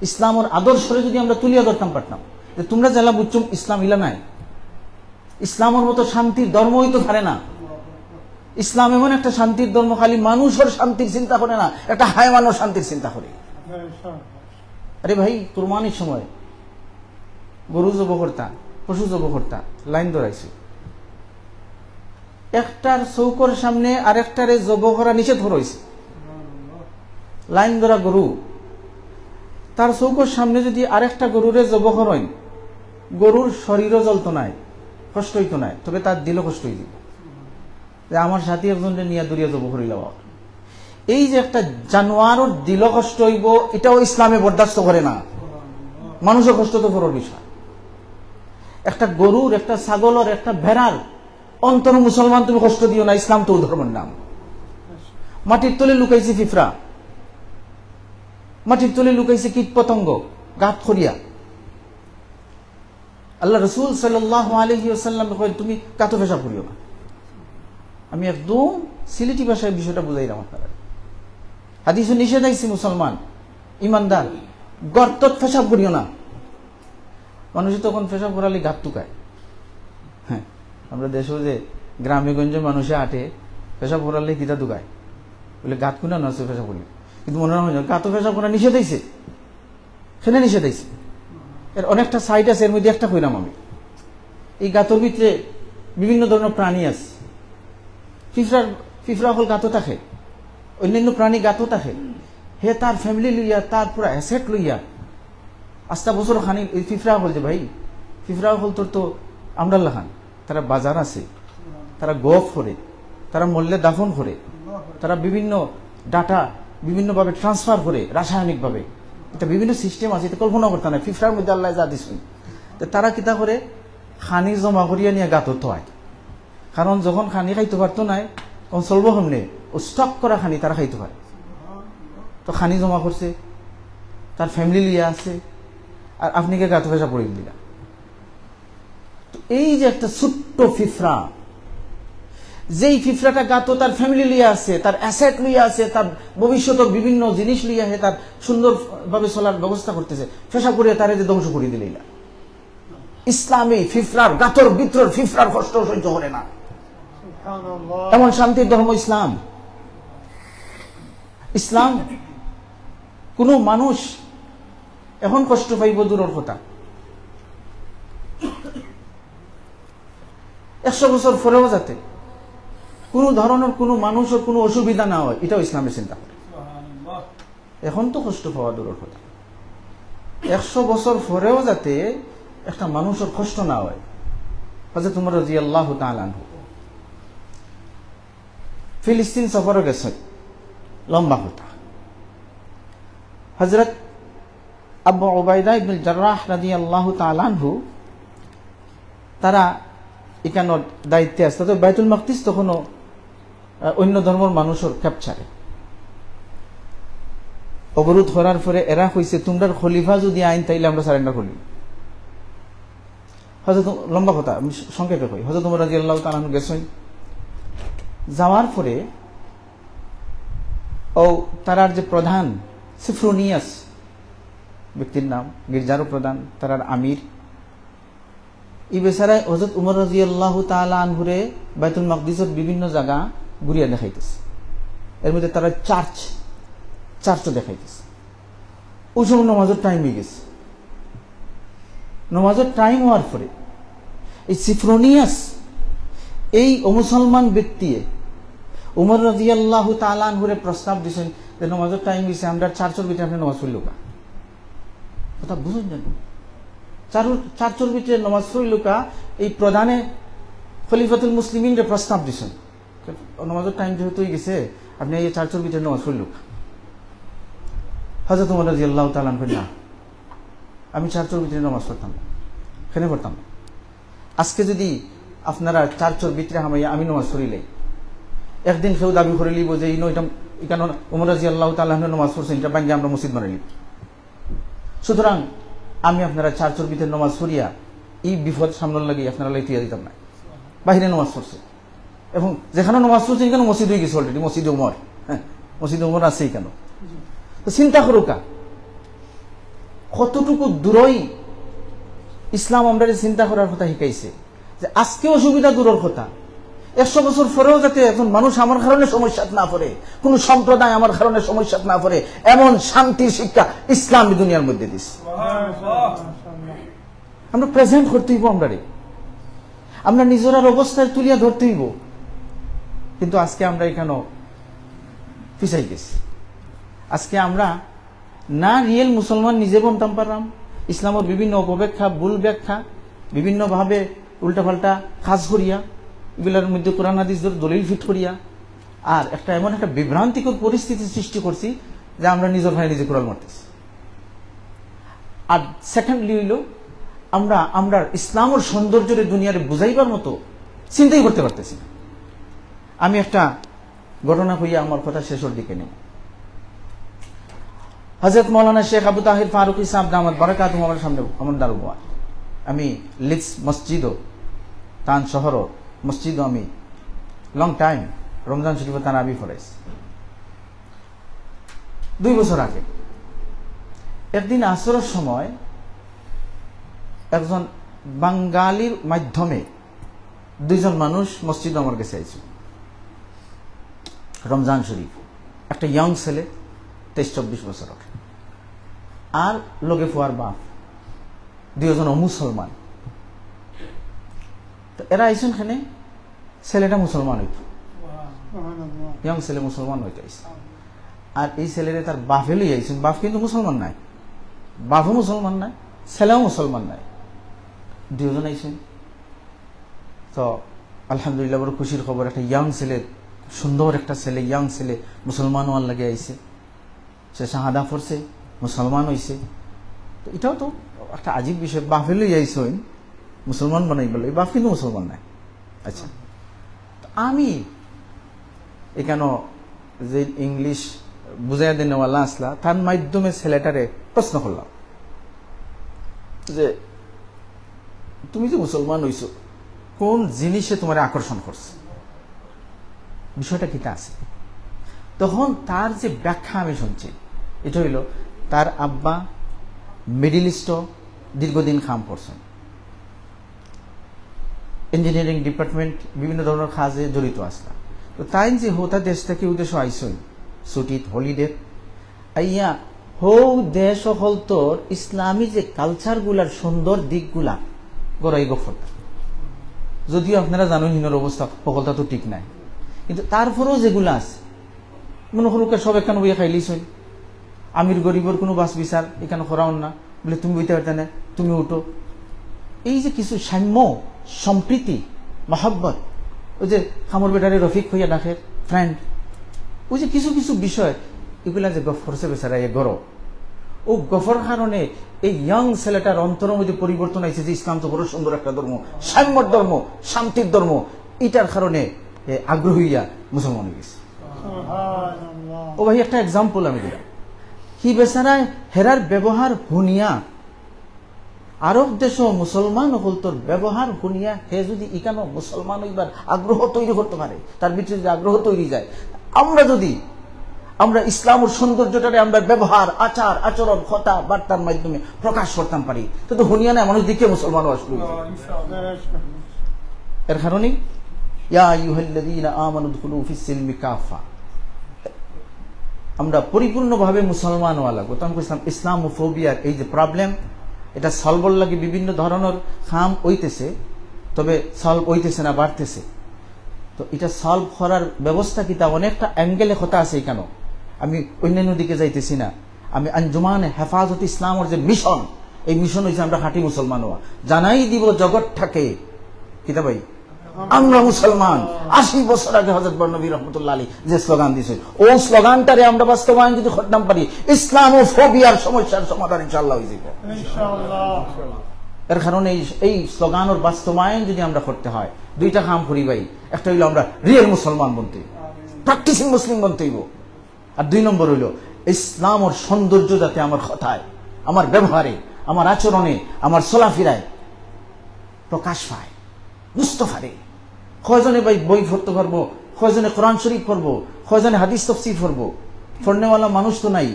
ইসলামর আদর্শরে যদি আমরা তুলিয়া ধরতাম পারতাম যে, "তোমরা যেলা বুঝছো ইসলাম ইলা নায়, ইসলামর মতো শান্তির ধর্ম হইতে পারে না, ইসলাম এমন একটা শান্তির ধর্ম, খালি মানুষের শান্তির চিন্তা করে না, একটা হায়ওয়ানর শান্তির চিন্তা করে।" আরে ভাই, কুরবানির সময় গরু জব করতা, পশু জব করতা, লাইন ধরাইছে, একটার চৌকর সামনে আরেকটারে জব করা নিষেধ করা হইছে। লাইন ধরা গরু, তার চৌকর সামনে যদি আরেকটা গরুরে জব করইন, গরুর শরীরও জ্বলতো নায়, কষ্ট হইতো নায়, তবে তার দিলও কষ্ট হইতো যে আমার সাথী একজনরে নিয়া দূরিয়া জব করিলাও। এই যে একটা জানোয়ারর দিলও কষ্ট হইব, এটাও ইসলামে বরদাস্ত করে না। মানুষের কষ্ট তো বড় বিষয়। একটা গরুর, একটা ছাগলর, একটা ভেড়ার অন্তর মুসলমান তুমি কষ্ট দিও না, ইসলাম তো ধর্মের নাম। মাটির তলে লুকাইছে ফিফরা, মাটির তলে লুকাইছে কীট পতঙ্গ, গাত করিয়া। আল্লাহ রসুল সাল্লাল্লাহু আলাইহি ওয়াসাল্লাম কইন, "তুমি গাতো পেশাব করিও না।" আমি একদম সিলেটি ভাষায় বিষয়টা বুঝাইলাম আপনারা। হাদিসে নিষেধ আইছে, মুসলমান, ইমানদার, গর্তত পেশাব করিও না। মানুষে তখন পেশাব করালে গাত তুকায়। হ্যাঁ, আমরা দেশেও যে গ্রামে গঞ্জে মানুষে আটে, পেশাব করালে কিতা তুকায়? বলে, "গাত কুনা না আছে পেশাব করলে।" কিন্তু মনে হয় না, গাতো পেশাব করা নিষেধ হইছে। কেনে নিষেধ হইছে? এর অনেকটা সাইড আছে, এর মধ্যে একটা কইলাম আমি। এই গাতর ভিতরে বিভিন্ন ধরনের প্রাণী আছে। ফিফরার, ফিফরা হকল গাতো থাকে, অন্যান্য প্রাণী গাতো থাকে। হে তার ফ্যামিলি লইয়া, তার পুরা অ্যাসেট লইয়া, আস্তা বছর খানি এই ফিফরা হকল যে ভাই, ফিফরা হকল তোর তো আমরার লাখান, তারা বাজার আছে, তারা গফ করে, তারা মরলে দাফন করে, তারা বিভিন্ন ডাটা বিভিন্নভাবে ট্রান্সফার করে রাসায়নিকভাবে। এটা বিভিন্ন সিস্টেম আছে, এটা কল্পনা করতে নাই। ফিফরার মধ্যে আল্লাহ যা দিছইন, তো তারা কিতা করে, খানি জমা করিয়া নিয়া গাতো থয়। কারণ যখন খানি খাইতে পারতো নায়, তখন চলবো কেমনে? ও স্টক করা খানি তারা খাইতে পারে। তো খানি জমা করছে, তার ফ্যামিলি লইয়া আছে, আর আপনি গিয়া গাতো পেশাব করি দিলা। তো এই যে একটা ছোট্ট ফিফরা, যেই ফিফরাটা গাতো তার ফ্যামিলি লইয়া আছে, তার অ্যাসেট লইয়া আছে, তার ভবিষ্যতের বিভিন্ন জিনিস লইয়া হে তার সুন্দরভাবে চলার ব্যবস্থা করতেছে, পেশাব করিয়া তারে যে ধ্বংস করি দিলাইলা। ইসলামে ফিফরার, গাতর ভিতরের ফিফরার কষ্ট সহ্য করে না। সুবহানাল্লাহ। এমন শান্তির ধর্ম ইসলাম। ইসলাম কোনো মানুষ এখন কষ্ট পাইব দূরের কথা, একশো বছর পরেও যাতে কোনো ধরনের কোনো মানুষের কোনো অসুবিধা না হয়, এটাও ইসলামে চিন্তা করে। সুবহানাল্লাহ। এখন তো কষ্ট পাওয়া দূরের কথা, একশো বছর পরেও যাতে একটা মানুষের কষ্ট না হয়। হযরত উমর রাদিয়াল্লাহু তাআলা আনহু ফিলিস্তিন সফরে গেছে, লম্বা কথা। হযরত আবু উবাইদা ইবনুল জাররাহ রাদিয়াল্লাহু তাআলা আনহু, তারা এখানোর দায়িত্বে আছে। তো বাইতুল মাকদিস তখনও, আহ, অন্য ধর্মর মানুষের ক্যাপচারে। অবরোধ করার পরে এরা কইছে, "তোমরার খলিফা যদি আইন, তাইলে আমরা সারেন্ডার করি।" হযরত, লম্বা কথা, আমি সংক্ষেপে কই, হযরত উমর রাদিয়াল্লাহু তাআলা আনহু গেছেন। যাওয়ার পরে ও তারার যে প্রধান, সিফ্রোনিয়াস ব্যক্তির নাম, গির্জারও প্রধান, তারার আমির, ই বেচারায় হযরত উমর রাদিয়াল্লাহু তাআলা আনহুরে বাইতুল মাকদিসের বিভিন্ন জায়গা ঘুরিয়া দেখাইতেছে। এর মধ্যে তারা চার্চ, চার্চও দেখাইতেছে। ওই সময় নমাজর টাইম অই গেছে। নমাজর টাইম অওয়ার পরে এই সিফ্রোনিয়াস, এই অমুসলমান ব্যক্তিয়ে উমর রাদিয়াল্লাহু তাআলা আনহুরে প্রস্তাব দিছইন যে, "নমাজর টাইম অই গেছে, আমরার চারশোর ভিতরে আপনে নমাজ পড়িলউক্কা।" কথা বুঝইন জানি? চারশোর ভিতরে নমাজ পড়িলউক্কা, এই প্রধানে খলিফাতুল মুসলিমিনরে প্রস্তাব দিছইন। নমাজর টাইম যেহেতু অই গেছে, আপনে এই চারশোর ভিতরে নমাজ পড়িলউক্কা। হযরত উমর রাদিয়াল্লাহু তাআলা আনহু কইন, "না, আমি চারশোর ভিতরে নমাজ পড়তাম না, কেনে পড়তাম না? আজকে যদি আপনারা চারশোর ভিতরে হামাইয়া আমি নমাজ পড়িলাই, একদিন কেউ দাবি করিলিবো যে ইনো ইটা, ইখানো উমর রাদিয়াল্লাহু তাআলা আনহু নমাজ পড়ছইন, ইটা ভাঙ্গিয়া আমরা মসজিদ বানাইলিবো। সুতরাং আমি আপনারা চারশোর ভিতরে নমাজ পড়িয়া এই বিপদ সামনর লাগি আপনারার লাগি থইয়া দিতাম না।" বাহিরে নমাজ পড়ছে। এবং যেখানো নমাজ পড়ছে, ইখানো মসজিদ অই গেছে already, মসজিদে উমর। হ্যাঁ, মসজিদে উমর আছে ইখানো। তো চিন্তা করউক্কা, কতটুকু দূরই ইসলাম আমরারে চিন্তা করার কথা শিখাইছে, যে আজকে অসুবিধা দূরর কথা, একশো বছর পরেও যাতে একজন মানুষ আমার কারণে সমস্যাত না পড়ে, কোনো সম্প্রদায় আমার কারণে সমস্যাত না পড়ে, এমন শান্তির শিক্ষা ইসলাম দুনিয়ার মধ্যে দিছে। আমরা প্রেজেন্ট করতে অইবো আমরারে, আমরা নিজরার অবস্থায় তুলিয়া ধরতে অইবো। কিন্তু আজকে আমরা ইখানো পিছাই গেছি। আজকে আমরা না রিয়েল মুসলমান নিজে বনতাম পাররাম, ইসলামর বিভিন্ন অপব্যাখ্যা, ভুল ব্যাখ্যা, বিভিন্নভাবে উল্টাপাল্টা কাজ করিয়া, ইগুলার মধ্যে কোরআন হাদিসর দলিল ফিট করিয়া, আর একটা এমন একটা বিভ্রান্তিকর পরিস্থিতি সৃষ্টি করছি যে আমরা নিজর পায়ে নিজে কুড়াল মারতেছি। আর সেকেন্ডলি অইলো, আমরা, আমরা ইসলামর সৌন্দর্যরে দুনিয়ারে বুঝাইবার মতো চিন্তাই করতে পারতেছি না। আমি একটা ঘটনা কইয়া আমার কথা শেষর দিকে নেই। হযরত মাওলানা শেখ আবু তাহির ফারুকী সাহেব দামাত বারাকাতুহুম আমার সামনে আমার দারুমা। আমি লিডস মসজিদও, তান শহরও মসজিদও আমি লং টাইম রমজান শরীফে তারাবি পড়াইছি। দুই বছর আগে একদিন আসরর সময় একজন বাঙালির মাধ্যমে দুইজন মানুষ মসজিদো আমার গেছে আইছে। রমজান শরীফ, একটা ইয়াং ছেলে, তেইশ চব্বিশ বছরর, আর লগে ফুয়ার বাপ, দুইজন অমুসলমান। তো এরা আইছইন কেনে, ছেলেটা মুসলমান অইতো, ইয়াং ছেলে মুসলমান অইতো আইছে। আর এই ছেলেরে তার বাপে লই আইছইন, বাপ কিন্তু মুসলমান নায়, বাপও মুসলমান নায়, ছেলেও মুসলমান নায়, দুইজন আইছইন। তো আলহামদুলিল্লাহ, বড় খুশির খবর, একটা ইয়াং ছেলে, সুন্দর একটা ছেলে, ইয়াং ছেলে মুসলমান অওয়ার লাগি আইছে, সে শাহাদা পড়ছে, মুসলমান অইছে। তো এটাও তো একটা আজীব বিষয়, বাপে লই আইছইন মুসলমান বানাইবার লাগি, বাপ কিন্তু মুসলমান নায়। আচ্ছা, তো আমি এখানো যে ইংলিশ বুঝাইয়া দেনেওয়ালা আসলা, তার মাধ্যমে ছেলেটারে প্রশ্ন করলাম যে, "তুমি যে মুসলমান অইছো, কোন জিনিসে তোমারে আকর্ষণ করছে, বিষয়টা কিতা আছে?" তখন তার যে ব্যাখ্যা আমি শুনছি, এটা অইলো, তার আব্বা মিডল ইস্টো দীর্ঘদিন কাম করছইন, ইঞ্জিনিয়ারিং ডিপার্টমেন্ট, বিভিন্ন ধরনর কাজে জড়িত আসলা। তো তাইন যে হতা দেশ থাকি অউ দেশো আইছইন ছুটিত, হলিডে, আইয়া হউ দেশ অকলতর ইসলামী যে কালচারগুলার সুন্দর দিকগুলা গড়াই গফরতা। যদিও আপনারা জানইন হিনর অবস্থা হকলতা তো ঠিক নায়, কিন্তু তারপরেও যেগুলা আছে, মনো করউক্কা সব একখান বইয়া খাইলিছইন, আমির গরিবর কুনু বাছ বিচার ইখান করাও না, বলে, "তুমি বইতে পারতে না, তুমি উঠো।" এই যে কিছু সাম্য, সম্প্রীতি, মহব্বত, ওই যে কামর বেটারে রফিক কইয়া ডাকের, ফ্রেন্ড, ওই যে কিছু কিছু বিষয়, এগুলা যে গফ করছে বেচারা এ গরো, ও গফর কারণে এই ইয়াং ছেলেটার অন্তরর মধ্যে পরিবর্তন আইছে যে ইসলাম তো বড় সুন্দর একটা ধর্ম, সাম্যর ধর্ম, শান্তির ধর্ম, এটার কারণে এ আগ্রহী হইয়া মুসলমান অই গেছে। সুবহানাল্লাহ। ও ভাই, একটা এক্সাম্পল আমি দিলাম। হি বেচারায় হেরার ব্যবহার হুনিয়া, আরব দেশো মুসলমান অকলতর ব্যবহার হুনিয়া হে যদি ইখানো মুসলমান অইবার আগ্রহ তৈরি করতে পারে, তার ভিতরে যদি আগ্রহ তৈরি যায়, আমরা যদি, আমরা ইসলামর সৌন্দর্যটারে আমরা ব্যবহার, আচার, আচরণ, কথা, বার্তার মাধ্যমে প্রকাশ করতাম পারি, তো, তো হুনিয়া না মানুষ দেখিয়া মুসলমান অওয়া শুরু অইযায়। এর কারণে, "ইয়া আইয়ুহাল্লাযীনা আমানু উদখুলু ফিস সিলমি কাফা।" আমরা পরিপূর্ণভাবে মুসলমান অওয়া লাগবো। তো আমি কইছিলাম, ইসলামোফোবিয়ার এই যে প্রবলেম, এটা সলভর লাগি বিভিন্ন ধরনর কাম অইতেছে, তবে সলভ অইতেছে না, বাড়তেছে। তো এটা সলভ করার ব্যবস্থা কিতা, অনেকটা অ্যাঙ্গেলে কথা আছে এখানো। আমি অন্যান্য দিকে যাইতেছি না। আমি আঞ্জুমানে হেফাজত ইসলামর যে মিশন, এই মিশন হইছে আমরা খাঁটি মুসলমান অওয়া। জানাই দিব জগৎটাকে, কিতা ভাই, আমরা মুসলমান। আশি বছর আগে হযরত বড় নবী রহমতুল্লাহ আলী যে স্লোগান দিছে, ও স্লোগানটারে আমরা বাস্তবায়ন যদি করতাম পারি, ইসলামোফোবিয়ার সমস্যার সমাধান ইনশাআল্লাহ হয়ে যাবে। এর কারণে এই, এই স্লোগানর বাস্তবায়ন যদি আমরা করতে হয়, দুইটা কাম করি ভাই। একটা হইলো আমরা রিয়েল মুসলমান বনতে, প্র্যাকটিসিং মুসলিম বনতে হইব। আর দুই নম্বর হইলো ইসলামর সৌন্দর্য যাতে আমার কথায়, আমার ব্যবহারে, আমার আচরণে, আমার চলাফেরায় প্রকাশ পায়, বুঝতে পারে। কয়জনে ভাই বই পড়তে পারবো, কয়জনে কোরআন শরীফ পড়বো, কয়জনে হাদিস তফসির পড়বো, পড়নেওয়ালা মানুষ তো নাই।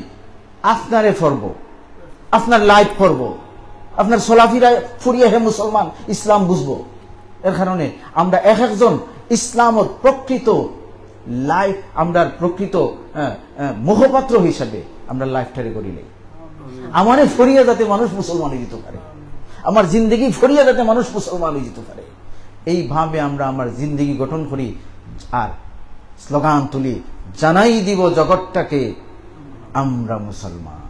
আপনারে পড়বো, আপনার লাইফ পড়বো, আপনার চলাফেরায় ফুরিয়া হে মুসলমান ইসলাম বুঝবো। এর কারণে আমরা এক একজন ইসলামর প্রকৃত লাইফ, আমরার প্রকৃত, আহ, আহ, মুখপাত্র হিসাবে আমরা লাইফটারে গড়িলে আমারে ফরিয়া যাতে মানুষ মুসলমান হয়ে যেতে পারে, আমার জিন্দগি ফরিয়া যাতে মানুষ মুসলমান হয়ে যেতে পারে, এইভাবে আমরা আমার জিন্দগি গঠন করি। আর স্লোগান তুলি, জানাই দিব জগৎটাকে আমরা মুসলমান।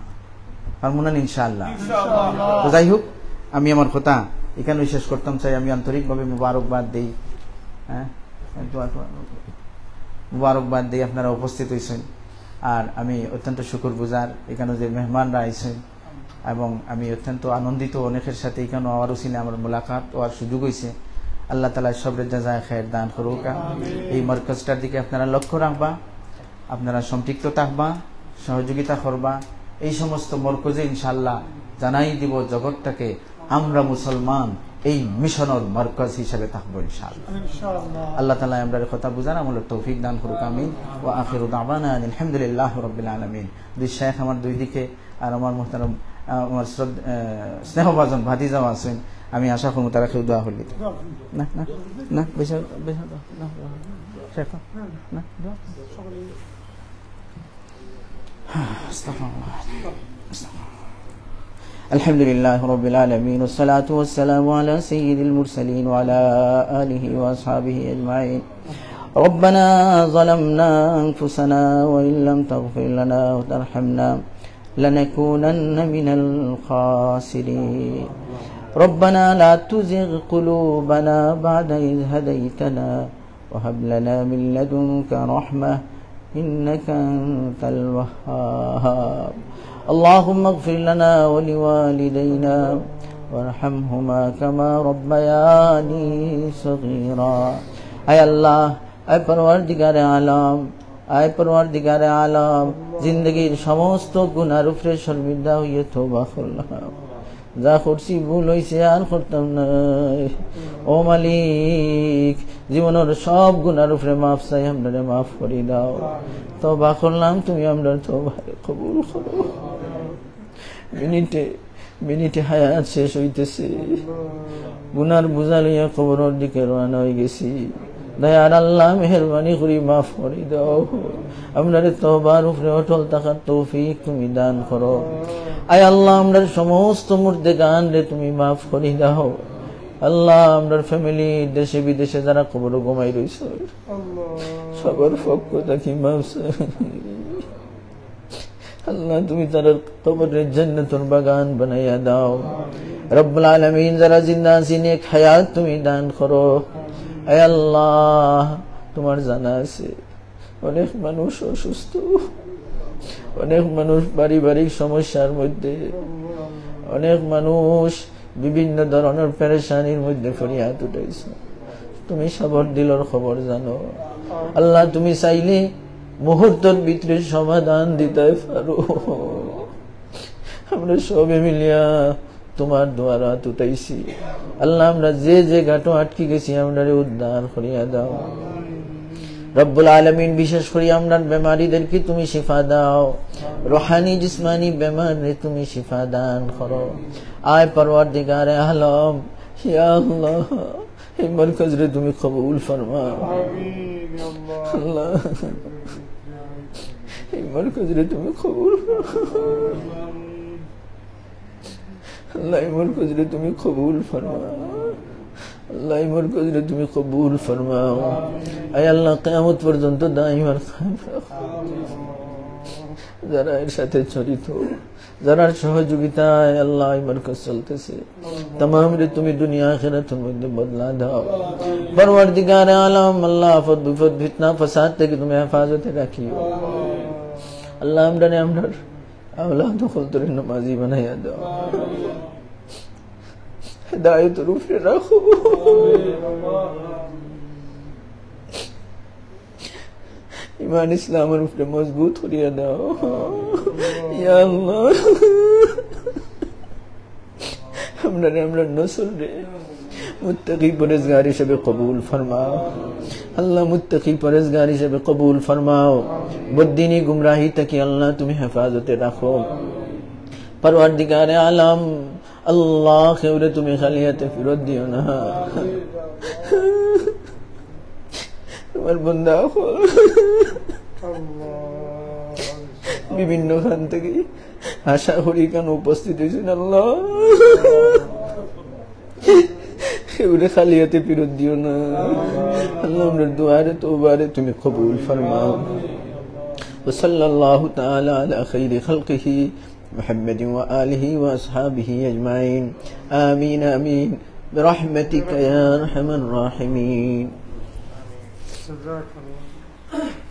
পারমু না ইনশাআল্লাহ? তো যাই হোক, আমি আমার কথা এখানে শেষ করতাম চাই। আমি আন্তরিকভাবে মুবারকবাদ দেই, হ্যাঁ, দোয়া, দোয়া, মুবারকবাদ দেই, আপনারা উপস্থিত হয়েছেন। আর আমি অত্যন্ত শুকরগুজার এখানে যে মেহমানরা আইছেন, এবং আমি অত্যন্ত আনন্দিত, অনেকের সাথে এখানে আওয়ার উসিলে আমার মোলাকাত হওয়ার সুযোগ হয়েছে। আল্লাহ তাআলা সবরে জাযায়ে খায়ের দান করুকা। এই মরকজটার দিকে আপনারা লক্ষ্য রাখবা, আপনারা সম্পৃক্ত থাকবা, সহযোগিতা করবা। এই সমস্ত মরকজে ইনশাআল্লাহ জানাই দিব জগৎটাকে আমরা মুসলমান, এই মিশনের মরকজ হিসেবে থাকবো ইনশাআল্লাহ। আল্লাহ তাআলা আমরারে কথা বুঝার আমলের তৌফিক দান করুক, আমিন। ওয়া আখিরু দাওয়ানা আলহামদুলিল্লাহ রাব্বিল আলামিন। দুই শেখ আমার দুই দিকে, আর আমার মোহতারাম, আহ, আমার শ্রদ্ধ-, আহ, স্নেহভাজন ভাতিজাও আছেন, আমি আশা করবো তারা কেউ দোয়া করলে। না, না, না, বেশি, বেশি, না, না, শেখ, না, দোয়া। أستغفر الله. أستغفر الله. الحمد لله رب العالمين، والصلاة والسلام على سيد المرسلين وعلى آله وأصحابه أجمعين. ربنا ظلمنا أنفسنا وإن لم تغفر لنا وترحمنا لنكونن من الخاسرين. ربنا لا تزغ قلوبنا بعد إذ هديتنا وهب لنا من لدنك رحمة إنك أنت الوهاب. اللهم اغفر لنا ولوالدينا وارحمهما كما ربياني صغيرا. আয় আল্লাহ, আয় পরওয়ারদিগারে আলম, আয় পরওয়ারদিগারে আলম, জিন্দগির সমস্ত গুনার উপরে শর্মিন্দা হইয়া তওবা করলাম। যা করছি ভুল হইছে, আর করতাম নায়। ও মালিক, জীবনের সব গুনার উপরে মাফ চাই, আমরারে মাফ করি দাও। তওবা করলাম, তুমি আমরার তওবারে কবুল করো। মিনিটে মিনিটে হায়াত শেষ হইতেছে, গুনার বোঝা লইয়া কবরের দিকে রওনা হয়ে গেছি। দয়ার আল্লাহ, মেহেরবানি করি মাফ করি দাও। আমরারে তওবার উপরে অটল থাকার তৌফিক তুমি দান করো। আয় আল্লাহ, আমরার সমস্ত মুর্দেগানরে তুমি মাফ করি দাও। আল্লাহ, আমরার ফ্যামিলি দেশে বিদেশে যারা কবরো ঘুমাই রইছে, সবার পক্ষ থাকি মাফ চাই। আল্লাহ, তুমি তারার কবররে জান্নাতুর বাগান বানাইয়া দাও। রব্বুল আলামিন, যারা জিন্দা আছি, নেক হায়াত তুমি দান করো। আয় আল্লাহ, তোমার জানা আছে, অনেক মানুষ অসুস্থ, অনেক মানুষ পারিবারিক সমস্যার মধ্যে, অনেক মানুষ বিভিন্ন ধরনের পেরেশানির মধ্যে ফরিয়াদ উঠাইছে। তুমি সবার দিলর খবর জানো। আল্লাহ, তুমি চাইলে মুহূর্তর ভিতরে সমাধান দিতে পারো। আমরা সবে মিলিয়া তোমার দুয়ারো আত উঠাইছি। আল্লাহ, আমরা যে যে ঘাটো আটকি গেছি, আমরারে উদ্ধার করিয়া দাও। রব্বুল আলামিন, বিশেষ করি আমরার বেমারিদেরকে তুমি শিফা দাও, রুহানি জিসমানি বেমাররে তুমি শিফা দান করো। আয় পরওয়ারদিগারে আলম, ইয়া আল্লাহ, এই মরকজরে তুমি কবুল ফরমাও। আল্লাহ, এই মরকজরে তুমি কবুল করো। আল্লাহ, এই মরকজরে তুমি কবুল ফরমাও। আল্লাহ, এই মরকজরে তুমি কবুল ফরমাও। আয় আল্লাহ, কিয়ামত পর্যন্ত দাইম আর কায়েম রাখো। যারা এর সাথে জড়িত, যারার সহযোগিতায় আল্লাহ এই মরকজ চলতেছে, তামামরে তুমি দুনিয়া আখিরাতের মধ্যে বদলা দাও। পরওয়ারদিগারে আলম, আল্লাহ, আফত বিপদ ফিতনা ফাসাদ থেকে তুমি হেফাজতে রাখিও। আল্লাহ, আমরারে আমরার আওলাদ অকলতরে নামাজি বানাইয়া দাও। হেদায়েতর উপরে রাখো। ইমান ইসলামের উপরে মজবুত করিয়া দাও। ইয়া আল্লাহ, আমরারে, আমরার নসলরে মুত্তাকি পরেজগার হিসেবে কবুল ফরমাও। আল্লাহ, মুত্তাকি পরেজগার হিসেবে কবুল ফরমাও। বদ্দিনী গুমরাহি থাকি আল্লাহ তুমি হেফাজতে রাখো। পরওয়ারদিগারে আলম, আল্লাহ, কেউরে তুমি খালি হাতে ফিরত দিও না। তোমার বন্দা অকল বিভিন্ন খান থেকে আশা করি কেন উপস্থিত হয়েছেন আল্লাহ। কেউরে খালি হাতে ফিরত দিও না। আল্লাহ, আমরার দোয়ারে তওবারে তুমি কবুল ফরমাও। وصلى الله تعالى على خير خلقه محمد وآله وأصحابه أجمعين. آمين، آمين. برحمتك يا أرحم الراحمين. جزاك الله.